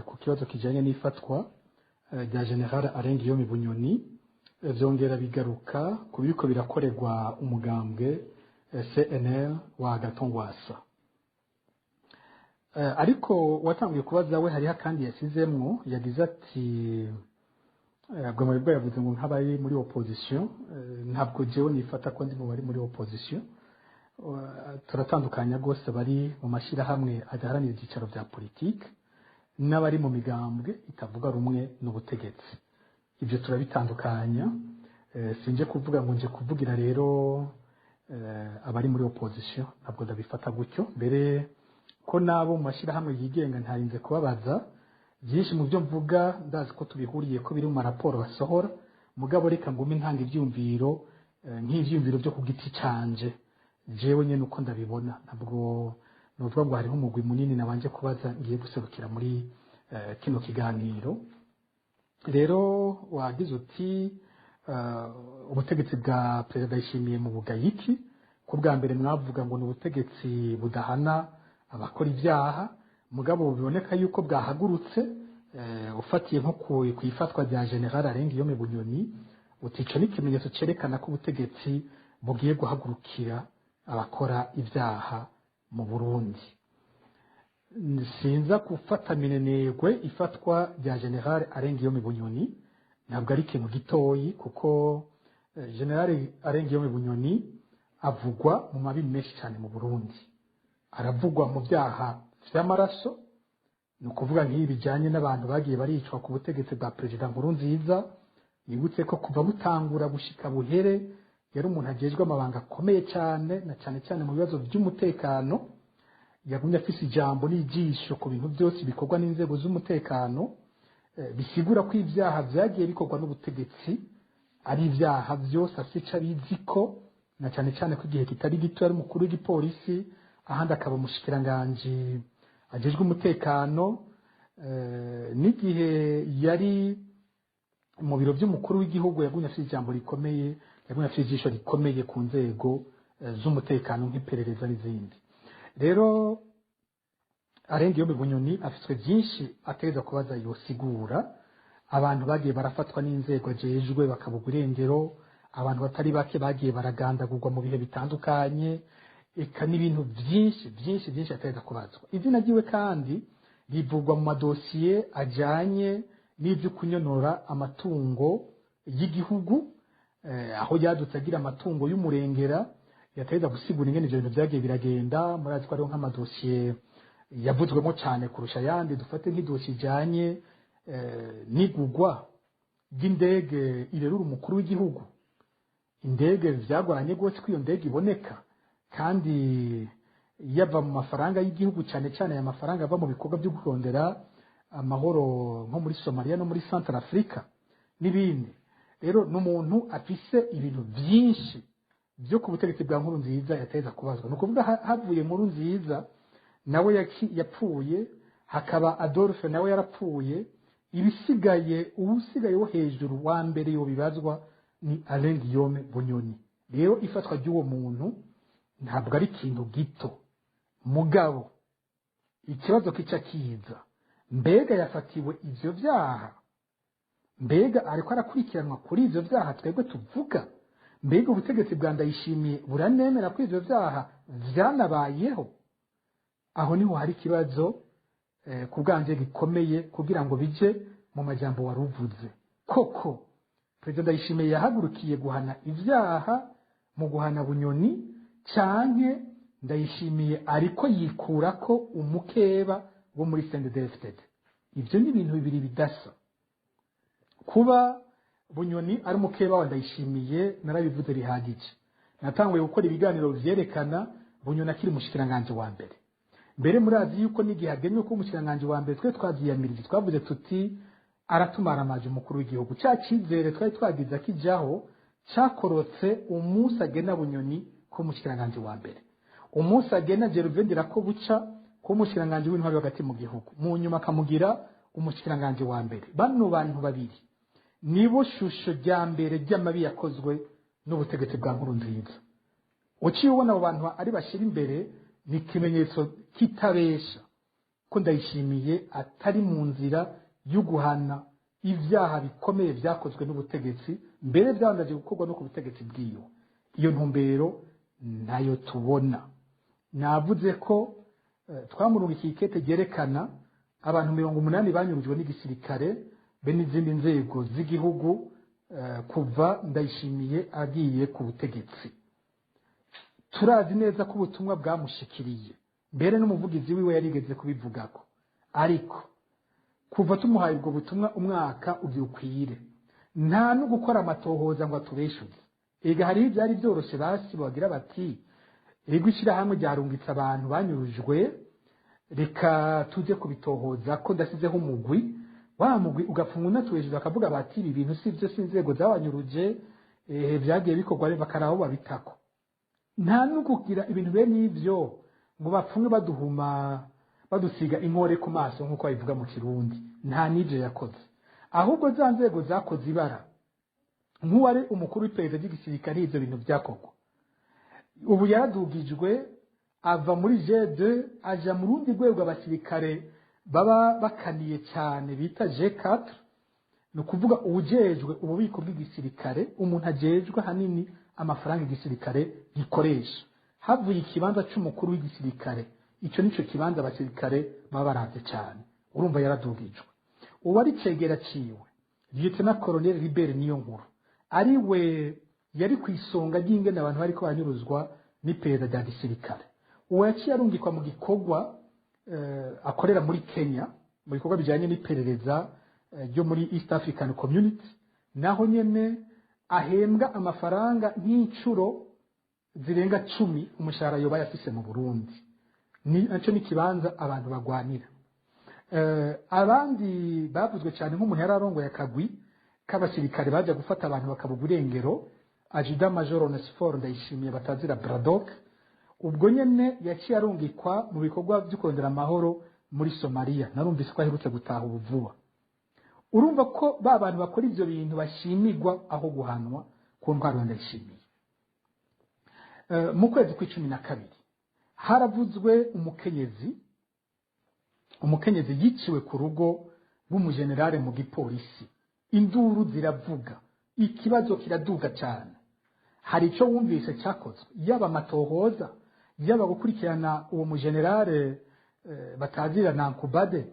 ku kibazo kijyanye n'ifatwa rya General Alain Guillaume Bunyoni, byongera bigaruka ku biriko birakorerwa umugambwe CNL wa Agathon Rwasa. Ariko watangiye kubaza we hariho akandi yasizemwo, yagize ati bwo muri bwo yavuze ngo nk'abari muri opposition. Ntabwo jewe nifata ko ndi mu bari muri opposition. Turatandukanya rwose bari mu mashyirahamwe adaharanira ibyicaro bya politike n'abari mu migambwe itavuga rumwe n'ubutegetsi. Ibyo turabitandukanya. Sinje kuvuga ngo nje kuvugira rero abari muri opposition, ntabwo ndabifata gutyo. Mbere ko n'abo mu mashyirahamwe yigenga ntarinze kubabaza byinshi mu byo mvuga, ndazi ko tubihuriye ko biri mu maraporo basohora. Mugabo reka ngume ntanga ibyumviro nk'ivyumviro byo ku giti canje jewe nyene uko ndabibona. Ntabwo nuvuga ngo hariho umugwi munini nabanje kubaza ngiye guserukira muri kino kiganiro. Rero wagize uti ubutegetsi bwa Perezida Ndayishimiye mu bugayiki ko bwa mbere mwavuga ngo ni ubutegetsi budahana abakora ibyaha, mugabo biboneka yuko bwahagurutse, ufatiye nko ku ifatwa rya General Alain Guillaume Bunyoni, utica n'ikimenyetso cerekana ko ubutegetsi bugiye guhagurukira abakora ibyaha mu Burundi. Sinza gufata minenegwe ifatwa rya General Alain Guillaume Bunyoni, ntabwo ari ikintu gitoyi, kuko General Alain Guillaume Bunyoni avugwa mu mabi menshi cyane mu Burundi. Aravugwa mu byaha vy'amaraso, ni ukuvuga nk'ibi bijyanye n'abantu bagiye baricwa ku butegetsi bwa Perezida Nkurunziza. Nibutse ko kuva butangura gushika buhere yari umuntu agejwe amabanga akomeye cyane, na cyane cyane mu bibazo by'umutekano. Yagumye afise ijambo n'ijisho ku bintu byose bikorwa n'inzego z'umutekano, bisigura ko ibyaha byagiye bikorwa n'ubutegetsi ari ibyaha byose afise ico abizi ko, na cyane cyane ko igihe kitari gito yari umukuru w'igipolisi, ahandi akaba umushikiranganji ajejwe umutekano, n'igihe yari mu biro by'umukuru w'igihugu yagumye afite ijambo rikomeye, yagumye afite ijisho rikomeye ku nzego z'umutekano nk'iperereza n'izindi. Rero Alain Guillaume Bunyoni afitwe byinshi ategerezwa kubaza yosigura. Abantu bagiye barafatwa n'inzego ajejwe bakabugwa irengero, abantu batari bake bagiye baragandagurwa mu bihe bitandukanye, eka n'ibintu byinshi byinshi byinshi ategerezwa kubazwa. Izina ryiwe kandi rivugwa mu madosiye ajanye n'ibyo kunyonora amatungo y'igihugu, aho yadutse agira amatungo y'umurengera, yategeza gusigura ingene ivyo bintu vyagiye biragenda. Murazi ko hariho nk'amadosiye yavuzwemo cyane kurusha ayandi, dufate nk'idosiye ijanye n'igugwa ry'indege irerura umukuru w'igihugu. Indege vyagoranye rwose ko iyo ndege iboneka, kandi yava mu mafaranga y'igihugu, cyane cyane aya mafaranga ava mu bikorwa byo kurondera amahoro nko muri Somalia no muri Central Africa n'ibindi. Rero ni umuntu afise ibintu byinshi byo ku butegetsi bwa Nkurunziza yateza kubazwa. Ni ukuvuga havuye Nkurunziza nawe yapfuye, hakaba Adolphe nawe yarapfuye, ibisigaye uwusigaye wo hejuru wa mbere yobibazwa ni Alain Guillaume Bunyoni. Rero ifatwa ry'uwo muntu ntabwo ari ikintu gito. Mugabo ikibazo kica kiza, mbega yafatiwe ivyo vyaha? Mbega ariko arakurikiranwa kuri ivyo vyaha twebwe tuvuga? Mbega ubutegetsi bwa Ndayishimiye buranemera ko ivyo vyaha vyanabayeho? Aho niho hari ikibazo ku bwanje gikomeye, kugira ngo bije mu majambo waruvuze. Koko Perezida Ndayishimiye yahagurukiye guhana ivyaha mu guhana Bunyoni, canke Ndayishimiye ariko yikurako umukeba wo muri CNDD-FDD? Ivyo ni ibintu bibiri bidasa. Kuba Bunyoni ari umukeba wa Ndayishimiye narabivuze bihagije. Natanguye gukora ibiganiro vyerekana Bunyoni akiri umushikiranganji wa mbere. Mbere murazi yuko n'igihe agenywe ko umushikiranganji wa mbere twe twavyiyamirije, twavuze tuti aratumaramaje umukuru w'igihugu. Ca cizere twari twagize akijaho cakorotse umunsi agena Bunyoni ko umushikiranganji wa mbere, umunsi agena Gervais Ndirakobuca ko umushikiranganji w'intwari hagati mu gihugu, mu nyuma akamugira umushikiranganji wa mbere. Bano bantu babiri nibo shusho rya mbere ry'amabi yakozwe n'ubutegetsi bwa Nkurunziza. Uciye ubona abo bantu ari bashira imbere Ni ikimenyetso kitabesha ko Ndayishimiye atari mu nzira yo guhana ibyaha bikomeye byakozwe n'ubutegetsi, mbere byabandaje gukorwa no ku butegetsi bwiwe. Iyo ntumbero nayo tubona. Navuze ko twamurungikiye ikete ryerekana abantu 80 banyurujwe n'igisirikare be n'izindi nzego z'igihugu kuva Ndayishimiye agiye ku butegetsi. Turazi neza ko ubutumwa bwamushikiriye, mbere n'umuvugizi wiwe yarigeze kubivugako. Ariko kuva tumuhaye ubwo butumwa umwaka ugiye ukwire, nta no gukora amatohoza ngo atubeshuze. Ega hariho ibyari byoroshe, basi bagira bati ego ishyirahamwe ryarungitse abantu banyurujwe, reka tujye kubitohoza ko ndasizeho umugwi. Wa mugwi ugapfunga unatubeshuza, bakavuga bati ibi bintu si byo, si inzego zabanyuruje, byagiye bikorwa, bakaraho babitako. Nta no kugira ibintu bene ibyo ngo bapfunge baduhuma, badusiga inkore ku maso nk'uko babivuga mu Kirundi. Nta n'ibyo yakoze. Ahubwo za nzego zakoze ibara, nk'uwari umukuru w'iperereza ry'igisirikare, ibyo bintu byakorwa, ubu yaradugijwe ava muri G2 aja mu rundi rwego abasirikare baba bakaniye cyane bita G4. Ni ukuvuga uwujejwe ububiko bw'igisirikare, umuntu ajejwe hanini amafaranga igisirikare gikoresha. Havuye ikibanza cy'umukuru w'igisirikare, icyo nico kibanza abasirikare baba baravye cyane. Urumva yaradugijwe. Uwari cegera ciwe, Lieutenant Colonel Libert Niyonkuru, ari we yari ku isonga ry'ingene abantu bariko banyuruzwa n'iperereza rya gisirikare, uwo yaciye arungikwa mu gikorwa akorera muri Kenya, mu bikorwa bijanye n'iperereza ryo muri East African Community, naho nyene ahembwa amafaranga nk'incuro zirenga 10 umushahara yoba yafise mu Burundi. Ni naco n'ikibanza abantu bagwanira. Abandi bavuzwe cyane, nk'umuntu yari arongoye akagwi k'abasirikare baja gufata abantu bakabuga irengero, Adjudant Major Onesphore Ndayishimiye batazira Braddock, ubwo nyene yaciye arungikwa mu bikorwa byo kurondera amahoro muri Somalia. Narumvise ko aherutse gutaha ubu vuba. Urumva ko ba bantu bakora ivyo bintu bashimigwa aho guhanwa ku ntwaro ya Ndayishimiye. Mu kwezi kw'icumi na kabiri haravuzwe umukenyezi yiciwe ku rugo rw'umujenerale mu gipolisi. Induru ziravuga, ikibazo kiraduga cyane. Hari icyo wumvise cyakozwe, yaba amatohoza, yaba gukurikirana uwo mujenerale batazira Nankubade?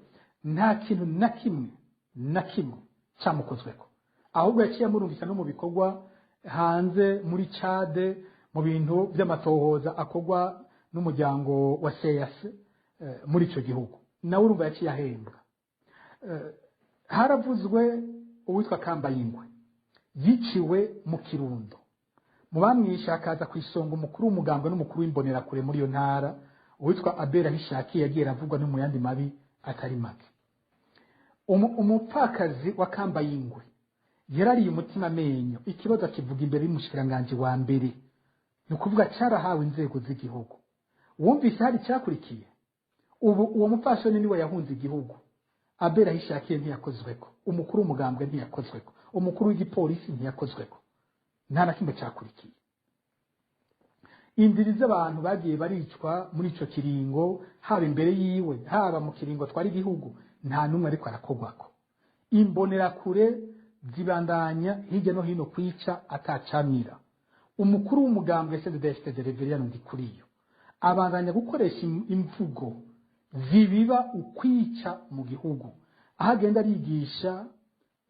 Nta kintu na kimwe na kimwe cyamukozweko. Ahubwo yaciye amurungika no mu bikorwa hanze muri Chad, mu bintu by'amatohoza akorwa n'umuryango wa CAC muri icyo gihugu. Nawe urumva yaciye ahembwa. Haravuzwe uwitwa Kambayingwe yiciwe mu Kirundo. Mu bamwishe hakaza ku isonga umukuru w'umugambwe n'umukuru w'imbonerakure muri iyo ntara, uwitwa Abera Hishakiye, yagiye aravugwa no mu yandi mabi atari make. Umupfakazi wa Kambayingwe yarariye umutima amenyo, ikibazo akivuga imbere y'umushikiranganji wa mbere. Ni ukuvuga cyarahawe inzego z'igihugu. Wumvise hari icyakurikiye? Ubu uwo mupfasoni niwe yahunze igihugu. Abera Hishakiye ntiyakozweko, umukuru w'umugambwe ntiyakozweko, umukuru w'igipolisi ntiyakozweko, nta na kimwe cyakurikiye. Indiri z'abantu bagiye baricwa muri ico kiringo, haba imbere yiwe, haba mu kiringo twari igihugu, nta n'umwe ariko arakogwako. Imbonerakure zibandanya hirya no hino kwica atacamira. Umukuru w'umugambwe CNDD-FDD Reverien Ndikuriyo abandanya gukoresha imvugo zibiba ukwica mu gihugu, aho agenda arigisha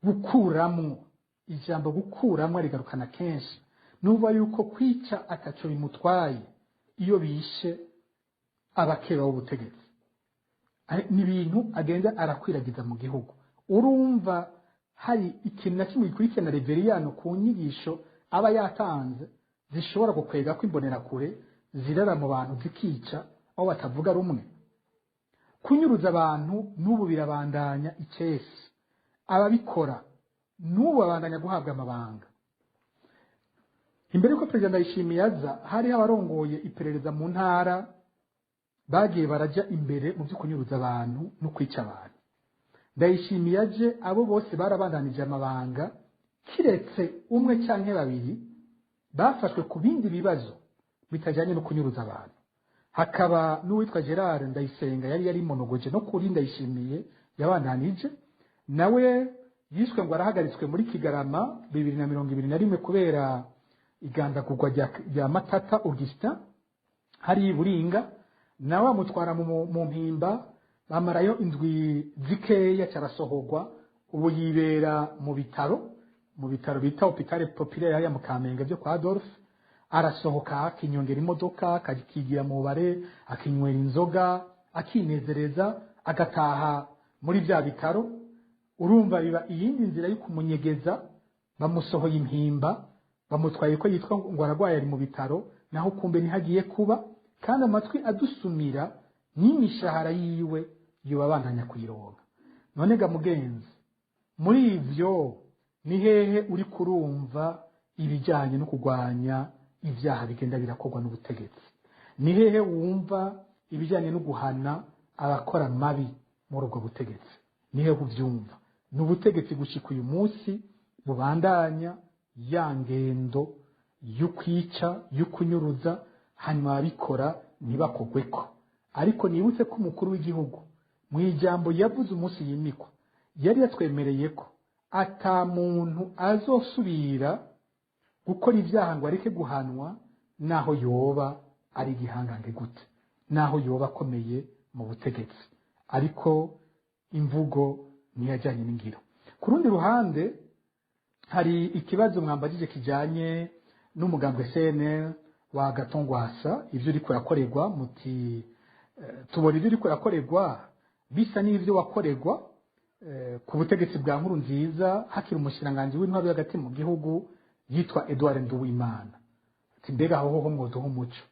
gukuramwo. Ijambo gukuramwo rigarukana kenshi. Nuba yuko kwica ataco bimutwaye iyo bishe abakeba b'ubutegetsi. Ni ibintu agenda arakwiragiza mu gihugu. Urumva hari ikintu na kimwe gikurikirana Reveriyano ku nyigisho aba yatanze zishobora gukwega ko imbonerakure zirara mu bantu zikica aho batavuga rumwe? Kunyuruza abantu n'ubu birabandanya icesi, ababikora n'ubu babandanya guhabwa amabanga. Imbere yuko Perezida Ndayishimiye aza, hariho abarongoye iperereza mu ntara bagiye barajya imbere mu byo kunyuruza abantu no kwica abantu. Ndayishimiye aje, abo bose barabandanije amabanga, kiretse umwe canke babiri bafashwe ku bindi bibazo bitajyanye no kunyuruza abantu. Hakaba n'uwitwa Gerard Ndayisenga yari yarimonogoje no kuri Ndayishimiye yabandanije, nawe yishwe ngo arahagaritswe muri Kigarama 2021 kubera igandagurwa rya Matata Augustin hari Buringa, nawe bamutwara mu Mpimba, bamarayo indwi zikeya carasohorwa. Ubu yibera mu bitaro bita Hôpital Populaire hariya mu Kamenge byo kwa Adolphe. Arasohoka akinyongera imodoka, akigira mu bare, akinywera inzoga, akinezereza, agataha muri bya bitaro. Urumva biba iyindi nzira yo kumunyegeza. Bamusohoye impimba, bamutwaye ko yitwa ngo aragwaye, ari mu bitaro, naho kumbe ntihagiye kuba. Kandi amatwi adusumira n'imishahara yiwe yoba abandanya kuyironka. None ga mugenzi, muri ivyo ni hehe uri kurumva ibijyanye no kurwanya ibyaha bigenda birakorwa n'ubutegetsi? Ni hehe wumva ibijyanye no guhana abakora mabi muri ubwo butegetsi? Ni hehe ubyumva? Ni ubutegetsi gushika uyu munsi bubandanya ya ngendo y'ukwica, y'ukunyuruza, hanyuma ababikora ntibakogweko. Ariko nibutse ko umukuru w'igihugu mu ijambo yavuze umunsi yimikwa yari yatwemereye ko ata muntu azosubira gukora ibyaha ngo areke guhanwa, naho yoba ari igihangange gute, naho yoba akomeye mu butegetsi. Ariko imvugo ntiyajyanye n'ingiro. Ku rundi ruhande, hari ikibazo mwambagije kijyanye n'umugambwe CNL wa Agathon Rwasa, ibyo uriko urakorerwa. Muti tubona ibyo uriko urakorerwa bisa n'ibyo wakorerwa ku butegetsi bwa Nkuru Nziza, hakiri umushikiranganji w'intwaro hagati mu gihugu yitwa Edouard Nduwimana. Ati mbega aho hoho mwoduha umuco?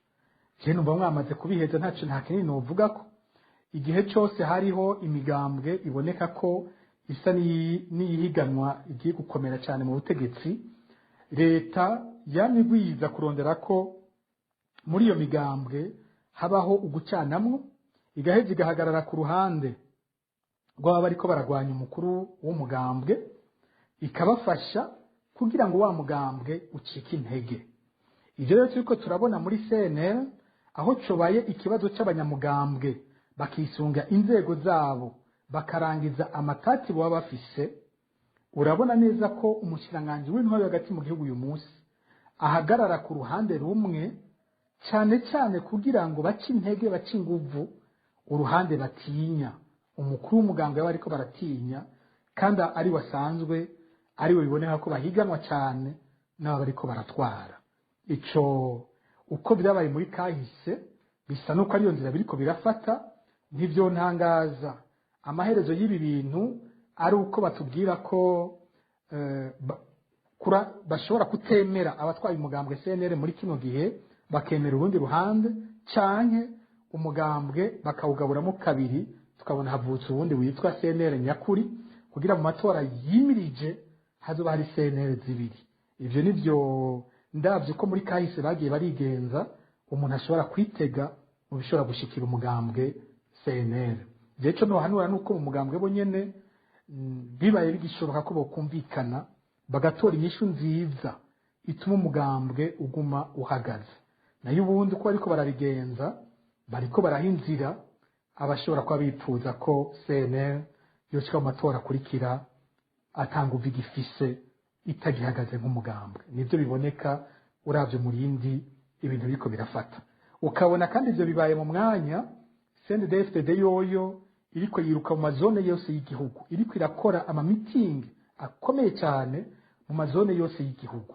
Je numva mwamaze kubiheza, ntaco, nta kinini novuga ko igihe cyose hariho imigambwe iboneka ko isa n'iyihiganwa igiye gukomera cyane mu butegetsi, leta yamye igwiza kurondera ko muri iyo migambwe habaho ugucanamwo, igaheza igahagarara ku ruhande rw'ababa bariko baragwanya umukuru w'umugambwe, ikabafasha kugira ngo wa mugambwe ucike intege. Ibyo rero turiko turabona muri CNL, aho cobaye ikibazo c'abanyamugambwe bakisunga inzego zabo bakarangiza amatati baba bafise. Urabona neza ko umushikiranganji w'intwaro hagati mu gihugu uyu munsi ahagarara ku ruhande rumwe, cyane cyane kugira ngo bace intege, bace inguvu uruhande batinya, umukuru w'umugambwe baba ariko baratinya, kandi ari wasanzwe ari we biboneka ko bahiganwa cyane n'aba bariko baratwara. Ico uko byabaye muri kahise bisa nuko ariyo nzira biriko birafata. Ntivyo ntangaza amaherezo y'ibi bintu ari uko batubwira ko bashobora kutemera abatwaye umugambwe CNL muri kino gihe, bakemera urundi ruhande, canke umugambwe bakawugaburamo kabiri, tukabona havutse uwundi witwa CNL nyakuri, kugira mu matora yimirije hazoba hari CNL zibiri. Ivyo nivyo ndavye ko muri kahise bagiye barigenza, umuntu ashobora kwitega mu bishobora gushikira umugambwe CNL. Je co nohanura nuko mu mugambwe bo nyene bibaye bigishoboka ko bokumvikana, bagatora inyishu nziza ituma umugambwe uguma uhagaze. Nayo ubundi uko bariko barabigenza, bariko baraha inzira abashobora kuba bipfuza ko CNL yoshika mu matora akurikira atanga uva igifise, itagihagaze nk'umugambwe. Nibyo biboneka uravye murindi ibintu biriko birafata. Ukabona kandi ivyo bibaye mu mwanya CNDD-FDD yoyo iriko yiruka mu mazone yose y'igihugu, iriko irakora amamitingi akomeye cyane mu mazone yose y'igihugu.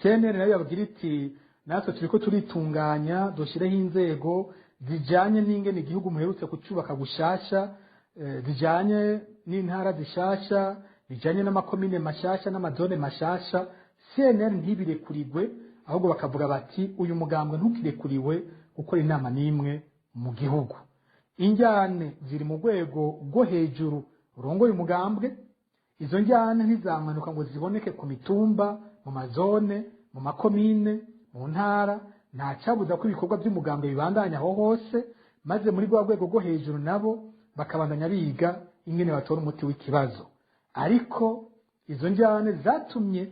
CNL nayo yabwira iti natwe turiko turitunganya, dushyireho inzego zijanye n'ingene igihugu muherutse kucubaka gushasha, zijanye n'intara zishasha, bijanye n'amakomine mashasha n'amazone mashasha. CNL ntibirekurigwe, ahubwo bakavuga bati uyu mugambwe ntukirekuriwe gukora inama n'imwe mu gihugu. Injyane ziri mu rwego rwo hejuru rurongoye umugambwe. Izo njyane ntizamanuka ngo ziboneke ku mitumba, mu mazone, mu makomine, mu ntara. Nta cyabuza ko ibikorwa by'umugambwe bibandanya aho hose, maze muri rwa rwego rwo hejuru nabo bakabandanya biga ingene batora umuti w'ikibazo. Ariko izo njyane zatumye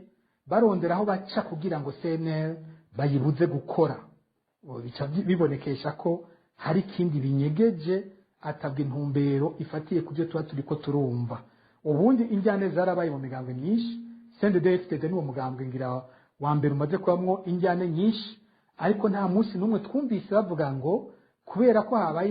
barondera aho baca kugira ngo CNL bayibuze gukora. Bica bibonekesha ko hari ikindi binyegeje, atabwa intumbero ifatiye ku byo tuba turiko turumva. Ubundi injyane zarabaye mu migambwe myinshi. CNDD-FDD ni uwo mugambwe ngira wa mbere umaze kubamwo injyane nyinshi, ariko nta munsi n'umwe twumvise bavuga ngo kubera ko habaye